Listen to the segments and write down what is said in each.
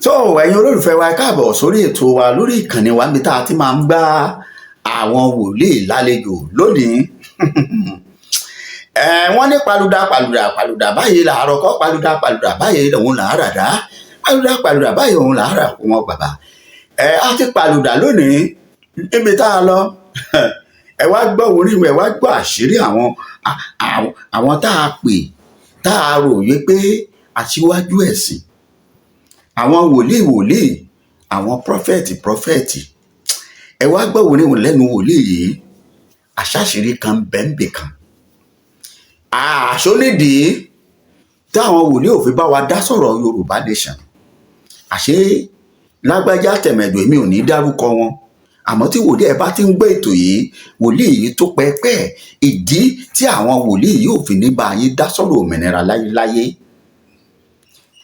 Tó, ẹ̀yin olólùfẹ́ wa, ẹ káàbọ̀ sórí ètò wa lórí ìkànnì wa níbi tá a ti máa ń gbá àwọn wòlíì lálejò lónìí. Ẹ wọ́n ní paluda paluda paluda báyìí làárọ̀ kọ́, paluda paluda báyìí lòun là á rà dá, paluda paluda báyìí òun là á rà kó wọn bàbá. Ẹ á ti paluda lónìí níbi tá a lọ. Ẹ wá gbọ́ orí, ẹ wá gbọ́ àṣírí àwọn tá a pè, tá a rò yé pé aṣíwájú ẹ̀sìn, àwọn wòlíì wòlíì, àwọn prophet prophet. Ẹ wá gbọ́ orí lẹ́nu wòlíì yìí. Àṣàṣírí kan bẹ́ńbì kan àṣọnídìí táwọn wòlíì ò fi bá wa dá sọ̀rọ̀ Yorùbá Nation. Àṣé lágbájá, tẹ̀mẹ̀dò, èmi ò ní dárúkọ wọn, àmọ́ tí wòlíì ẹ bá ti ń gbọ́ ètò yìí, wòlíì yìí tó pẹ́pẹ́ ìdí tí àwọn wòlíì yìí ò fi ní bá yín dá sọ̀rọ̀ òmìnira láyéláyé.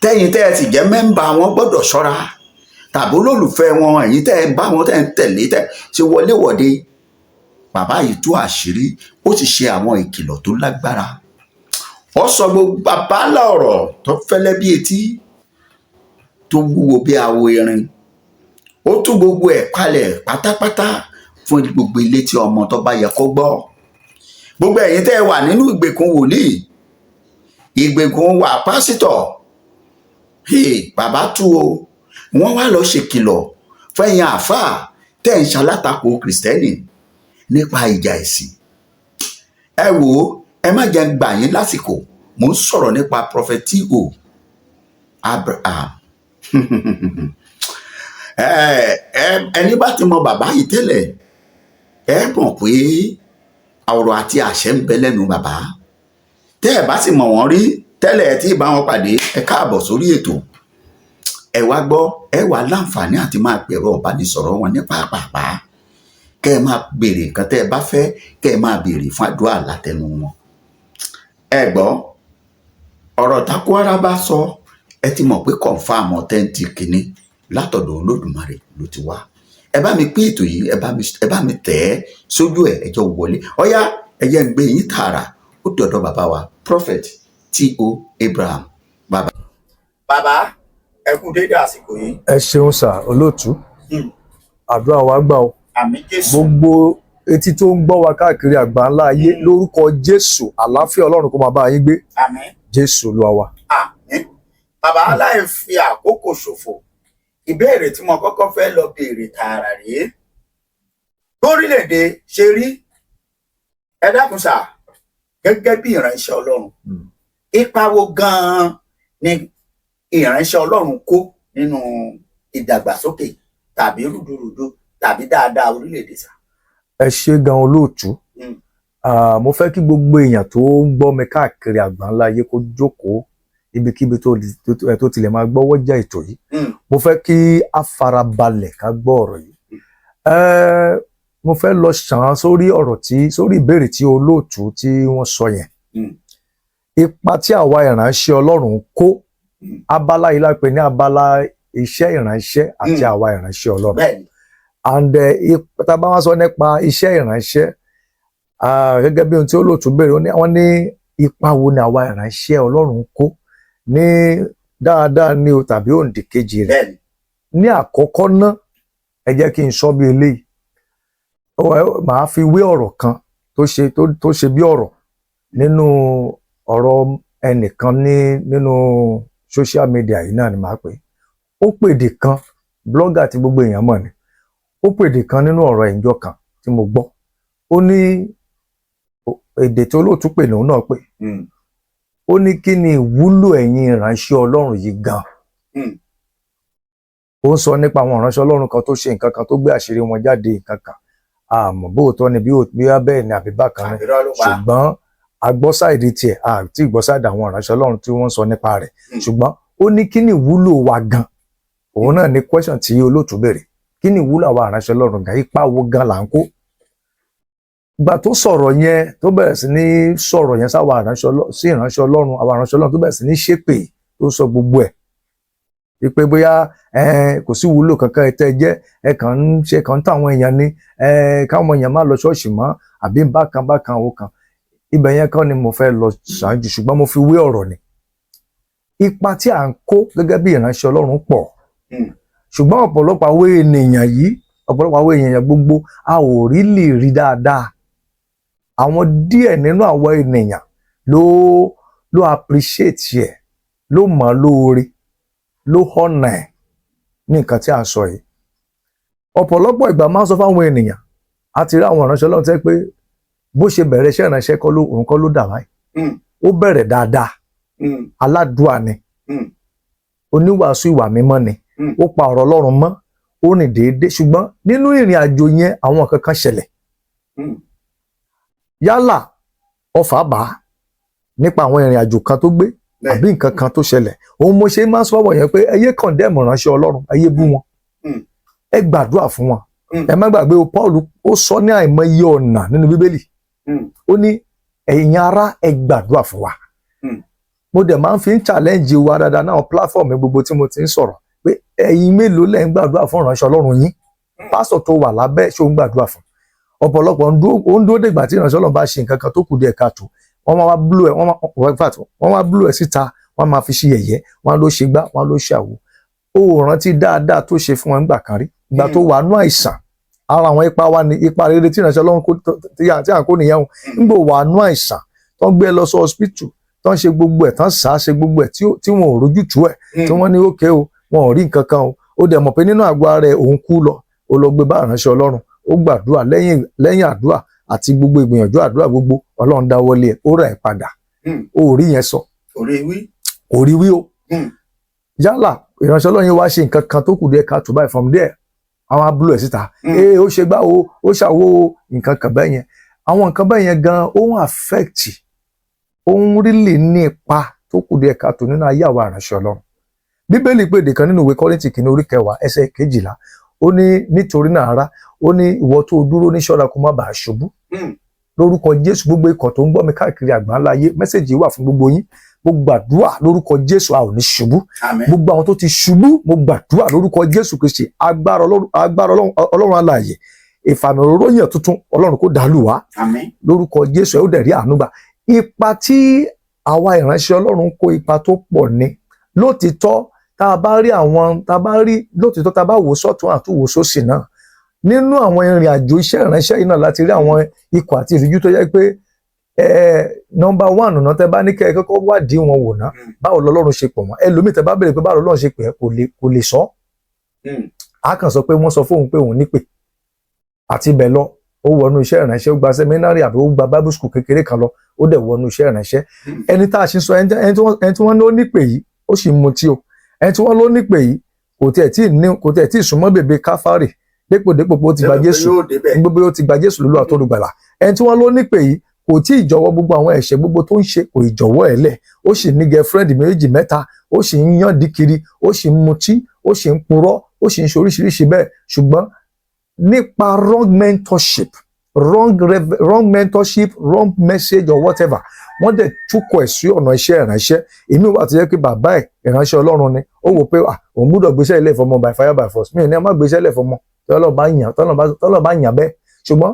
Tẹ́yìn tẹ́ ẹ sì jẹ́ member wọn gbọ́dọ̀ ṣọ́ra, tàbí olólùfẹ́ wọn, ẹ̀yin tẹ́ ẹ bá wọn, tẹ́ ẹ ń tẹ̀lé, tẹ́ ṣe wọléwọ̀de. Bàbá yìí tú àṣírí, ó sì ṣe àwọn ìkìlọ̀ tó lágbára. Ó sọ gbogbo bàbá ńlá ọ̀rọ̀ tó fẹ́lẹ́ bí etí, tó wúwo bí awo irin. Ó tú gbogbo ẹ̀ kalẹ̀ pátápátá fún gbogbo ilé tí ọmọ tó bá yẹ kó gbọ́. Gbogbo ẹ̀yin tẹ́ ẹ wà nínú ìgbèkùn wòlíì, ìgbèkùn wà pásítọ̀, bàbá tú o. Wọ́n wá lọ ṣèkìlọ̀ fẹ́yìn àáfàá tẹ́ ń ṣalátakò Kìrìsìtẹ́nì nípa ìjà ẹ̀sìn. Ẹ wò ó, ẹ má jẹ́ gbà yín lásìkò. Mò ń sọ̀rọ̀ nípa Prophet T.O. Abraham. Ẹni bá ti mọ bàbá yìí tẹ́lẹ̀, ẹ mọ̀ pé ọ̀rọ̀ àti àṣẹ ń bẹ lẹ́nu bàbá. Tẹ́ ẹ bá sì mọ̀ wọ́n rí tẹ́lẹ̀, ẹ tí ì bá wọn pàdé, ẹ káàbọ̀ sórí ètò. Ẹ wá gbọ́, ẹ wà láǹfààní àti máa pẹ̀rọ ìbánisọ̀rọ̀ wọn ní pàápàá, kẹ́ ẹ máa béèrè nǹkan tẹ́ ẹ bá fẹ́, kẹ́ ẹ máa béèrè fún àdúrà látẹnu wọn. Ẹ gbọ́ ọ̀rọ̀ takwara bá sọ, ẹ ti mọ̀ pé confam authentic ni, látọ̀dọ̀ Olódùmarè ló ti wá. Ẹ bá mi pín ètò yìí, ẹ bá mi tẹ̀ ẹ́ sójú ẹ̀, ẹ jọ wọlé. Ọ̀yá, ẹ jẹ́ ń gbé yín tààrà ó dọ̀dọ̀ bàbá wa, Prophet T.O. Abraham. Bàbá, bàbá, ẹ kú dédé àsìkò yìí. Ẹ ṣeun sà, olóòtú. Àdúrà wa gbà o. Àmín Jésù. Gbogbo etí tó ń gbọ́ wa káàkiri àgbà ńlá ayé, lórúkọ Jésù, àlàáfíà Ọlọ́run kó máa bá yín gbé. Àmín. Jésù Olúwa wa. Àmín. Bàbá, láì fi àkókò ṣòfò, ìbéèrè tí mo kọ́kọ́ fẹ́ lọ béèrè tààrà rèé. Lórílẹ̀‐èdè ṣe rí, ẹ dákun sà, gẹ́gẹ́ bí ìránṣẹ́ Ọlọ́run, ipa wo gan-an ni ìránṣẹ́ Ọlọ́run kó nínú ìdàgbàsókè tàbí rúdurùdu tàbí dáadáa orílẹ̀-èdè sà? Ẹ ṣe gan, olóòtú. Mo fẹ́ kí gbogbo èèyàn tó ń gbọ́ mi káàkiri àgbà ńlá ayé kó jókòó ibikíbi tó tilẹ̀ máa gbọ́wọ́ jẹ́ ètò yìí. Mo fẹ́ kí a farabalẹ̀ ká gbọ́ ọ̀rọ̀ yìí. Mo fẹ́ lọ ṣàn án sórí ọ̀rọ̀ tí sórí ìbéèrè tí olóòtú tí wọ́n sọ yẹn. Ipa tí àwa ìránṣẹ́ Ọlọ́run kó, abala yìí la pè ní abala iṣẹ́ ìránṣẹ́ àti àwa ìránṣẹ́ Ọlọ́run. And tá a bá wá sọ nípa iṣẹ́ ìránṣẹ́, gẹ́gẹ́ bí ohun tí olóòtú béèrè, wọ́n ní ipa wo ni àwa ìránṣẹ́ Ọlọ́run kó ní dáadáa ní o tàbí òǹdí kejì rẹ̀. Ní àkọ́kọ́ ná, ẹ jẹ́ kí n sọ bí eléyìí. Màá fi wé ọ̀rọ̀ kan tó ṣe bí ọ̀rọ̀ nínú ọ̀rọ̀ ẹnìkan nínú social media yìí náà ni màá pè é. Ó pèdè kan, blogger tí gbogbo èèyàn mọ̀ ni. Ó pèdè kan nínú ọ̀rọ̀ ìjọ kan tí mo gbọ́. Ó ní èdè tí olóòtú pè lòun náà pè. Ó ní kí ni ìwúlò ẹ̀yin ìránṣẹ́ Ọlọ́run yìí gan? Ó ń sọ nípa àwọn ìránṣẹ́ Ọlọ́run kan tó ṣe nǹkan kan, tó gbé àṣírí wọn jáde, nǹkan kan, àmọ́ bóòtọ́ ni bí ó bẹ́ẹ̀ ni àbí bákan ni. Àbírọ́ ló pa. Ṣùgbọ́n a gbọ́ side tiẹ̀, àti ìgbọ́ side àwọn ìránṣẹ́ Ọlọ́run tí wọ́n ń sọ nípa rẹ̀. Ṣùgbọ́n ó ní kí ni ìwúlò wa gan? Òun náà ni question tí olóòtú béèrè: kí ni ìwúlò àwa ìránṣẹ́ Ọlọ́run gan? Ipa wo gan là ń kó? Ìgbà tó sọ̀rọ̀ yẹn, tó bẹ̀rẹ̀ sí ní sọ̀rọ̀ yẹn sáwa sí ìránṣẹ́ Ọlọ́run, àwa ìránṣẹ́ Ọlọ́run, tó bẹ̀rẹ̀ sí ní ṣépè, tó sọ gbogbo ẹ̀ wípé bóyá kò sí ìwúlò kankan, ẹ tẹ́ jẹ́ ẹ kàn ń ṣe kàn ń tàwọn èèyàn ní káwọn èèyàn má lọ ṣọ́ọ̀ṣì mọ́ àbí bákan bákan òun kan. Ibẹ̀ yẹn kọ́ ni mo fẹ́ lọ ṣáájú, ṣùgbọ́n mo fi wé ọ̀rọ̀ ni. Ipa tí à ń kó gẹ́gẹ́ bí ìránṣẹ́ Ọlọ́run pọ̀. Ṣùgbọ́n ọ̀pọ̀lọpọ̀ àwọn ènìyàn yìí, ọ̀pọ̀lọpọ̀ àwọn ènìyàn gbogbo, a ò rí lè rí dáadáa. Àwọn díẹ̀ nínú àwọn ènìyàn ló appreciate ẹ̀, ló mọ̀ ọ́ lóore, ló honour ẹ̀ ní nǹkan tí a sọ yìí. Ọ̀pọ̀lọpọ̀ ìgbà máa ń sọ fáwọn ènìyàn, a ti rí àwọn ìránṣẹ́ Ọlọ́run tẹ́ pé bó ṣe bẹ̀rẹ̀ iṣẹ́ ìránṣẹ́ kọ́ ló òun kọ́ ló dà báyìí. Ó bẹ̀rẹ̀ dáadáa, aládùá ni, oníwàásù ìwà mímọ́ ni, ó pa ọ̀rọ̀ Ọlọ́run mọ́, ó rìn déédéé. Ṣùgbọ́n nínú ìrìn àjò yẹn, àwọn nǹkan kan ṣẹlẹ̀. Yálà ọfà bá nípa àwọn ìrìn àjò kan tó gbé àbí nǹkan kan tó ṣẹlẹ̀. Òun mo ṣe máa ń sọ̀rọ̀ yẹn pé ẹ yé condemn ìránṣẹ́ Ọlọ́run, ẹ yé bú wọn, ẹ gbàdúrà fún wọn. Ẹ má gbàgbé o, Paul ó sọ ní àìmọye ọ̀nà nínú Bíbélì, ó ní, "Ẹ̀yin ará, ẹ gbàdúrà fún wa." Mo dẹ̀ máa ń fi ń challenge wa dáadáa náà, platform mi gbogbo tí mo ti ń sọ̀rọ̀, pé ẹ̀yin mélòó lẹ́ ń gbàdúrà fún ìránṣẹ́ Ọlọ́run yín? Pásítọ̀ tó wà lábẹ́, ṣó ń gbàdúrà fún? Ọ̀pọ̀lọpọ̀ ó ń dúró dègbà tí ìránṣẹ́ Ọlọ́run bá ṣe nǹkan kan tó kù díẹ̀ káàtó, wọ́n máa wá blow ẹ̀, wọ́n máa, in fact, wọ́n máa blow ẹ̀ síta, wọ́n máa fi ṣe yẹ̀yẹ́, wọ́n ló ṣe gbá, wọ́n ló ṣàwò. Ó rántí dáadáa tó ṣe fún wọn nígbà kan rí, ìgbà tó wà nú àìsàn. Ara àwọn ipa wa ni ipa rere tí ìránṣẹ́ Ọlọ́run tí à ń kó nìyẹn o. Nígbà wà nú àìsàn, tó ń gbé ẹ lọ sí hospital, tó ń ṣe gbogbo ẹ̀, tó ń sá ṣe gbogbo ẹ̀, tí wọn ò rójútùú ẹ̀, tí wọ́n ní ókè o, wọn ò rí nǹkan kan o, ó dẹ̀ mọ̀ pé nínú àgọ́ ara ẹ̀ òun kú lọ, ó lọ gbé bá ìránṣẹ́ Ọlọ́run, ó gbàdúrà. Lẹ́yìn àdúrà àti gbogbo ìgbìyànjú àdúrà gbogbo, Ọlọ́run dáwọ́lé ẹ̀, ó rà ẹ̀ padà. Ó rí yẹn sọ. Orí wí. Kò rí wí o. Yálà ìránṣẹ́ Ọlọ́run yẹn wá ṣe nǹkan kan tó kù díẹ̀ káàtó báyìí, from there àwọn abúlé ẹ̀ síta. Ee, ó ṣe gbá o, ó ṣàwo o, nǹkan kan bẹ́ẹ̀ yẹn. Àwọn nǹkan bẹ́ẹ̀ yẹn gan, ó ń affect, ó ń really ní ipa tó kù díẹ̀ káàtó nínú ayé àwọn ìránṣẹ́ Ọlọ́run. Bíbélì pèdè kan nínú ìwé Kọ́ríńtì kìíní orí 10 ẹsẹ̀ 12, ó ní, "Nítorí náà, ará," ó ní, "ìwọ tó dúró ní, ṣọ́ra kó má bàa ṣubú." Lórúkọ Jésù, gbogbo ikọ̀ tó ń gbọ́ mi káàkiri àgbáńlá ayé, message wà fún gbogbo yín. Mo gbàdúrà lórúkọ Jésù, a ò ní ṣubú. Àmín. Gbogbo àwọn tó ti ṣubú, mo gbàdúrà lórúkọ Jésù Kristi, agbára Ọlọ́run, agbára Ọlọ́run, Ọlọ́run alààyè, ìfàmì òróró yàn tuntun Ọlọ́run kó dàlù wá. Àmín. Lórúkọ Jésù, ẹ ó dẹ̀ rí àánú gbà. Ipa tí àwa ìránṣẹ́ Ọlọ́run kó, ipa tó pọ̀ ni. Lótìtọ́, tá a bá rí àwọn tá a bá rí lótìtọ́, tá a bá wò sọ́tún àtúwò sósì náà, nínú àwọn ìrìn àjò iṣẹ́ ìránṣẹ́ yìí náà láti rí àwọn ikọ̀ àti ìrújú tó yẹ pé number one náà, tẹ bá ní kẹ́ ẹ kọ́kọ́ wádìí wọn wò ná, báwo lọ́lọ́run ṣe pọ̀ wọ́n? Ẹlòmíì, tẹ bá béèrè pé báwo lọ́lọ́run ṣe pè é, kò lè sọ. A kàn sọ pé wọ́n sọ fóun pé òun nípè àti ibẹ̀ lọ, ó wọnú iṣẹ́ ìránṣẹ́, ó gba seminary àbí ó gba bible school kékeré kan lọ, ó dẹ̀ wọnú iṣẹ́ ìránṣẹ́. Ẹni tá a ṣe sọ, ẹni tí wọ́n ló nípè yìí, ó sì ń mutí o. Ẹni tí wọ́n ló nípè yìí, kò tiẹ̀ tí ì súnmọ́ bèbè Káfárì dépò dépò pé ó ti gba Jésù Yóò débẹ̀. gbogbo, ó ti gba Jésù lólúwa tó olùgbàlà. Ẹni tí wọ́n ló nípè yìí, kò tí ì jọ̀wọ́ gbogbo àwọn ẹ̀ṣẹ̀ gbogbo tó ń ṣe, kò ì jọ̀wọ́ ẹ̀ lẹ̀. Ó sì ní girlfriend méjì mẹ́ta, ó sì ń yàn dí kiri, ó sì ń mutí, ó sì ń purọ́, ó sì ń ṣe oríṣiríṣi bẹ́ẹ̀. Ṣùgbọ́n nípa wrong mentorship, wrong mentorship, wrong message or whatever, wọ́n dẹ̀ túkọ̀ ẹ̀ sí ọ̀nà iṣẹ́ ìránṣẹ́. Èmi wà tó yẹ pé bàbá ẹ̀ ìránṣẹ́ Ọlọ́run ni, ó wò pé, ah, òun gbúdọ̀ gbéṣẹ́ ilé ìfọmọ by fire by force. Mi ò ní ẹ má gbéṣẹ́ ilé ìfọmọ tọ́lọ́ bá yàn bẹ́ẹ̀. Ṣùgbọ́n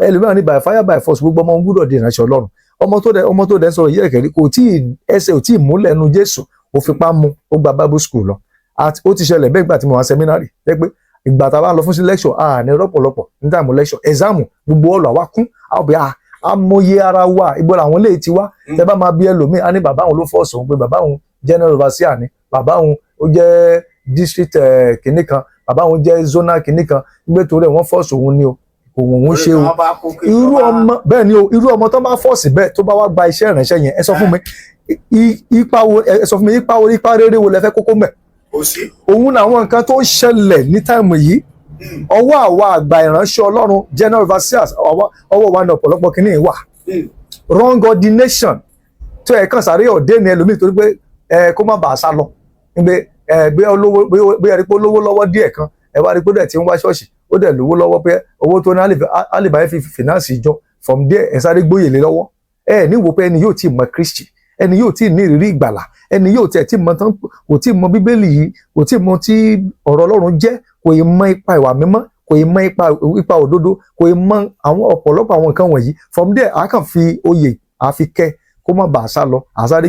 ẹlòmíràn ní by fire by force, gbogbo ọmọ gbúdọ̀ di ìránṣẹ́ Ọlọ́run. Ọmọ tó dẹ̀ ń sọ̀rọ̀ yìí ẹ̀kẹ́rì, kò tí ì ẹsẹ̀ ò tí ì múlẹ̀ nu Jésù, ó fipá mú, ó gba Bible school lọ. Àti ó ti ṣẹlẹ̀ bẹ́ẹ̀ ìgbà tí mo wà seminary, jẹ́ pé ìgbà tá a bá lọ fún sí lecture, a ní rọ́pọ̀lọpọ̀ ní time lecture, exam, gbogbo ọ̀lọ́ àwa kún, a ò bí a amòye ara wa, ibo làwọn lè ti wá. Tẹ bá máa bí ẹlòmíì, á ní bàbá òun ló force òun, pé bàbá òun general overseer ni, bàbá òun ó jẹ́ district kìnní kan, bàbá òun jẹ́ zonal kìnní kan, nígbà tó rẹ̀ wọ́n force òun ni o, kò wọ́n òun ṣe o. Wọ́n bá kó kí Irú ìjọba- ọmọ bẹ́ẹ̀ ni o. Irú ọmọ tó bá force bẹ́ẹ̀, tó bá wá gba iṣẹ́ ìránṣẹ́ yẹn, ẹ sọ fún mi ipa wo, ẹ sọ fún mi ipa wo, ipa rere wo lẹ fẹ́ kókó mẹ́? Kò sí. Òun làwọn nǹkan tó ń ṣẹlẹ̀ ní time yìí. Ọwọ́ àwa àgbà ìránṣẹ́ Ọlọ́run, general overseers, ọwọ́ wa ní ọ̀pọ̀lọpọ̀ kìíní wà. Wrong ordination tó ẹ̀ kàn sáré ọ̀dẹ́ ni ẹlòmíì, torí pé ẹ kó má bàa sá lọ nígbè ẹ bí olówó, bí ẹ rí pé olówó lọ́wọ́ díẹ̀ kan, ẹ wá rí pé ó dẹ̀ ti ń wá ṣọ́ọ̀ṣì, ó dẹ̀ lówó lọ́wọ́, pé owó tó ní á lè bá yẹn fi finance ìjọ. From there, ẹ sáré gbóyè lé lọ́wọ́. Ẹ ní wo pé ẹni yóò tí ì mọ Kristi, ẹni yóò tí ì ní ìrírí ìgbàlà, ẹni yóò tiẹ̀ tí mọ tán, kò tí ì mọ Bíbélì yìí, kò tí ì mọ tí ọ̀rọ̀ Ọlọ́run jẹ́, kò ì mọ ipa ìwà mímọ́, kò ì mọ ipa òdodo, kò ì mọ àwọn ọ̀pọ̀lọpọ̀ àwọn nǹkan wọ̀nyí. From there, a kàn fi oyè a fi kẹ́ kó má bàa sá lọ, àsáré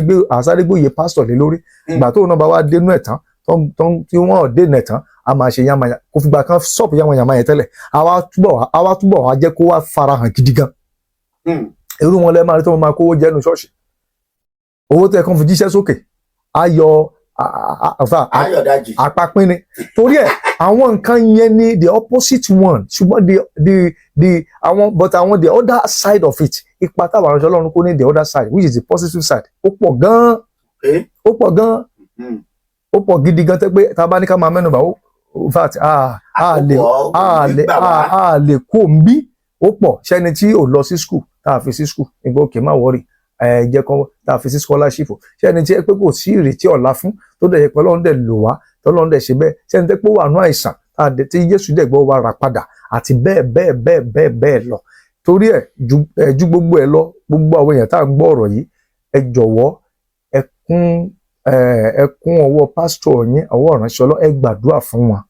gbé oyè pásítọ̀ lé lórí. Ìgbà tóun náà bá wá dénú ẹ̀ tán, tí wọ́n dènà tán, a máa ṣe yánmayà. Kò fìgbà kan stop yánmayàmá yẹn tẹ́lẹ̀, àwa túbọ̀ wá jẹ́ kó wá farahàn gidi gan. Irú wọn lẹ́ máa rí tó máa kówó jẹ́nu ṣọ́ọ̀ṣì, owó tẹ́ kàn fi jíṣẹ́ sókè, ayọ̀ Ayọ̀dájì. Àpapín ni. Torí ẹ̀, àwọn nǹkan yẹn ni the opposite one. Ṣùgbọ́n the àwọn, but àwọn the other side of it, ipa táwọn aránṣẹ́ Ọlọ́run kó ní the other side, which is the positive side, ó pọ̀ gan-an. Ó pọ̀ gan-an. Ó pọ̀ gidi gan, tẹ́ pé tá a bá ní ká máa mẹ́nu bà ó, in fact, a lè kó ń bí ó pọ̀. Ṣẹ́ni tí ò lọ sí school, tá a fi sí school nígbà òkè, má worry, ẹ jẹ́ kán, tá a fi sí scholarship. Ṣẹ́ni tí ẹ pé kò sí ìrètí ọ̀la fún, tó dẹ̀ yẹ pé Ọlọ́run dẹ̀ lò wá, tọ́lọ́run dẹ̀ ṣe bẹ́ẹ̀. Ṣẹ́ni tẹ́ pé ó wà nú àìsàn, tí Jésù dẹ̀ gbọ́ wa rà padà, àti bẹ́ẹ̀ bẹ́ẹ̀ bẹ́ẹ̀ bẹ́ẹ̀ bẹ́ẹ̀ lọ. Torí ẹ̀, ju gbogbo ẹ̀ lọ, gbogbo àwọn èèyàn tá à ń gbọ́ ọ̀rọ̀ yìí, ẹ jọ̀wọ́, ẹ kún ọwọ́ pásítọ̀ yín, ọwọ́ ìránṣẹ́ Ọlọ́run, ẹ gbàdúrà fún wọn.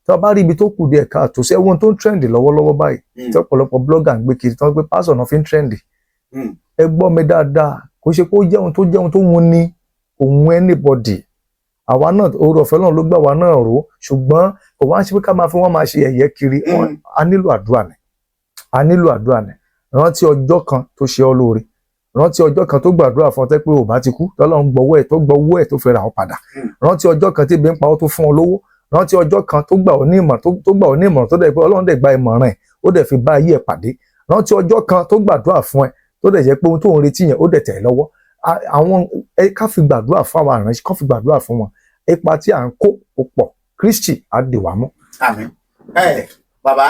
Tí wọ́n bá rí ibi tó kù díẹ̀ káàtó sí, ẹ̀wọ̀n tó ń trend lọ́wọ́lọ́wọ́ báyìí, tí ọ̀pọ̀lọpọ̀ blogger ń gbé kiri, tí wọ́n gbé pásítọ̀ náà fi ń trend. Ẹ gbọ́ mi dáadáa, kò ṣe pé ó jẹun tó jẹun tó wun ni òun anybody. Àwa náà, oore ọ̀fẹ́ náà ló gbà wá náà ró, ṣùgbọ́n kò wá ń ṣe pé ká máa fi wọ́n máa ṣe ẹ̀yẹ kiri. A nílò àdúrà ni, a nílò àdúrà ni. Rántí ọjọ́ kan tó ṣe ọ́ lóore, rántí ọjọ́ kan tó gbàdúrà fún ọ tẹ́ pé ò bá ti kú, tọ́lọ́run gbọ́wọ́ ẹ̀, tó gbọ́wọ́ ẹ̀ tó fi rà ọ́ padà. Rántí ọjọ́ kan tí ebi ń pa ọ́, tó fún ọ lówó. Rántí ọjọ́ kan tó gbà ọ́ ní ìmọ̀ràn, tó gbà ọ́ ní ìmọ̀ràn, tó dẹ̀ pé Ọlọ́run dẹ̀ gba ìmọ̀ràn ẹ̀, ó dẹ̀ fi bá ayé ẹ̀ pàdé. Rántí ọjọ́ kan tó gbàdúrà fún ẹ, tó dẹ̀ jẹ́ pé ohun tó ń retí yẹn, ó dẹ̀ tẹ̀ ẹ́ lọ́wọ́. Àwọn ẹ ká fi gbàdúrà fún àwọn àránṣẹ́, ká fi gbàdúrà fún wọn. Ipa tí à ń kó ó pọ̀. Kristi á dì wá mú. Àmín. Ẹ bàbá,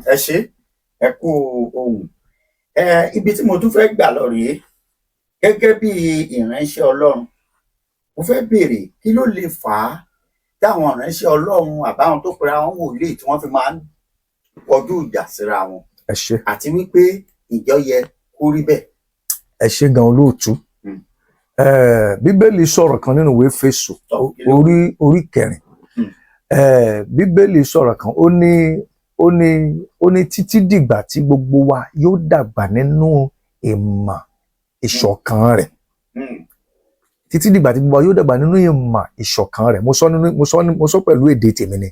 ẹ ṣé, ẹ kú ohùn. Ẹ ibi tí mo tún fẹ́ gbà lọ rèé. Gẹ́gẹ́ bí ìránṣẹ́ Ọlọ́run, mo fẹ́ béèrè, kí ló lè fà á táwọn ìránṣẹ́ Ọlọ́run àbáwọn tó pera wọn wòlíì tí wọ́n fi máa ń kọjú ìjà síra wọn? Ẹ ṣé. Àti wípé ìjọ yẹ kó rí bẹ́ẹ̀? Ẹ ṣé gan, olóòtú. Bíbélì sọ̀rọ̀ kan nínú ìwé Éfésù, Tọ́, kí ló orí kẹrin. Bíbélì sọ̀rọ̀ kan, ó ní títí dìgbà tí gbogbo wa yóò dàgbà nínú ìmọ̀ ìṣọ̀kan rẹ̀. Títí dìgbà tí gbogbo wa yóò dàgbà nínú ìmọ̀ ìṣọ̀kan rẹ̀. Mo sọ nínú mo sọ ní- mo sọ pẹ̀lú èdè tèmi ni.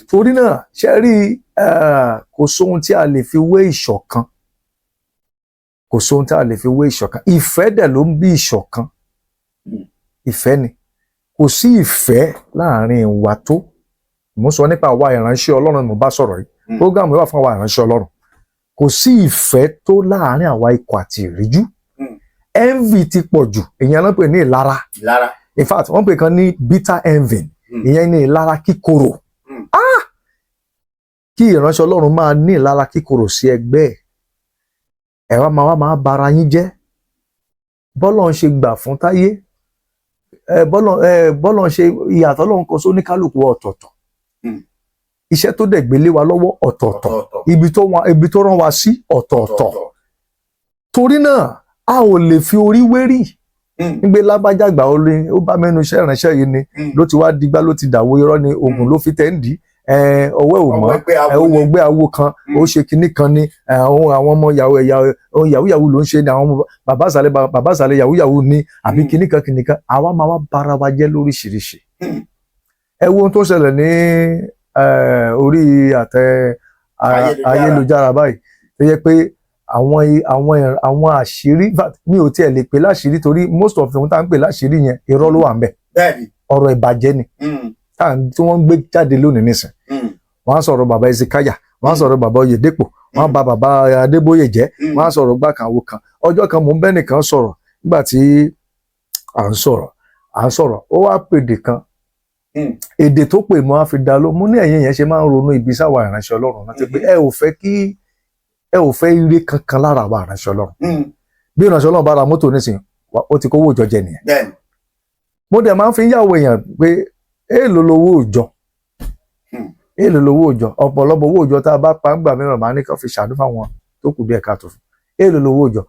Torí náà, ṣe rí, kò sóhun tí a lè fi wé ìṣọ̀kan, kò sóhun tí a lè fi wé ìṣọ̀kan. Ìfẹ́ dẹ̀ ló ń bí ìṣọ̀kan. Ìfẹ́ ni. Kò sí ìfẹ́ láàrin wa tó. Mo sọ nípa àwa ìránṣẹ́ Ọlọ́run mo bá sọ̀rọ̀ yìí. Program yìí wà fún àwa ìránṣẹ́ Ọlọ́run. Kò sí ìfẹ́ tó láàrin àwa ikọ̀ àti ìríjú. Envy ti pọ̀ jù. Ìyẹn ló ń pè ní ìlara. Ìlara. In fact, wọ́n pè kan ní bitter envy. Ìyẹn ní ìlara kíkorò. Ah! Kí ìránṣẹ́ Ọlọ́run máa ní ìlara kíkorò sí ẹgbẹ́ ẹ̀, ẹ wá máa bara yín jẹ́. Bọ́lọ̀ ń ṣe gbà fún táyé ẹ, bọ́lọ̀ ń ṣe ìyàtọ̀ Ọlọ́run kọ sóníkálùkù ọ̀tọ̀ọ̀tọ̀. Iṣẹ́ tó dẹ̀ gbélé wa lọ́wọ́ ọ̀tọ̀ọ̀tọ̀. Ọ̀tọ̀ọ̀tọ̀. Ibi tó rán wa sí ọ̀tọ̀ọ̀tọ̀. Torí náà, a ò lè fi orí wérì nígbé lágbájá gbà ó ní ó bá mẹ́nu iṣẹ́ ìránṣẹ́ yìí ni ló ti wá digbá, ló ti dàwó. Irọ́ ni, oògùn ló fi tẹ́ ń dì í, ọwọ́ ẹ̀ ò mọ́. Ọwọ́ ẹgbẹ́ ẹ ó awo wọ ni. gbé awo kan, ó ṣe kinní kan ni, àwọn ọmọ yahoo yahoo yahoo yahoo ló ń ṣe ni, àwọn ọmọ bàbá àsàlẹ̀, bàbá àsàlẹ̀ yahoo yahoo ni, àbí kinní kan kinní kan. Àwa máa wá bára wa jẹ́ lóríṣiríṣi. Ẹ wo ohun tó ṣẹlẹ̀ ní orí àtẹ Ayélujára. ayélujára báyìí, tó yẹ pé àwọn àṣírí, in fact, mi ò tiẹ̀ lè pè láṣìírí, torí most of ohun tá à ń pè láṣìírí yẹn, irọ́ ló wà ń bẹ̀. Ọ̀rọ̀ ìbàjẹ́ ni tí wọ́n ń gbé jáde lónìí nísìn. Wọ́n á sọ̀rọ̀ bàbá Ezekiah, wọ́n á sọ̀rọ̀ bàbá Oyèdépò, wọ́n á bà bàbá Adébóyè jẹ́, wọ́n á sọ̀rọ̀ gbàkànwò kan. Ọjọ́ kan, mò ń bẹ́ nìkan sọ̀rọ̀. Nígbà tí à ń sọ̀rọ̀, ó wá pèdè kan. Èdè tó pè mọ́ á fi dá ló mú ní ẹ̀yìn yẹn ṣe máa ń ronú ibi sáwà ìránṣẹ́ Ọlọ́run láti pé ẹ ò fẹ́ ire kankan lára àwa ìránṣẹ́ Ọlọ́run. Bí ìránṣẹ́ Ọlọ́run bá ra mọ́tò nísìnyí, ó ti kówó ìjọ jẹ nìyẹn. Mo dẹ̀ máa ń fi ń yàwó èèyàn pé èèlò lowó òòjọ́? Èèlò lowó òòjọ́? Ọ̀pọ̀lọpọ̀ owó òòjọ́ tá a bá pa ń gbà mìíràn, máa ní kàn fi ṣàánú fáwọn tó kù díẹ̀ káàtó fún. Èèlò lowó òòjọ́?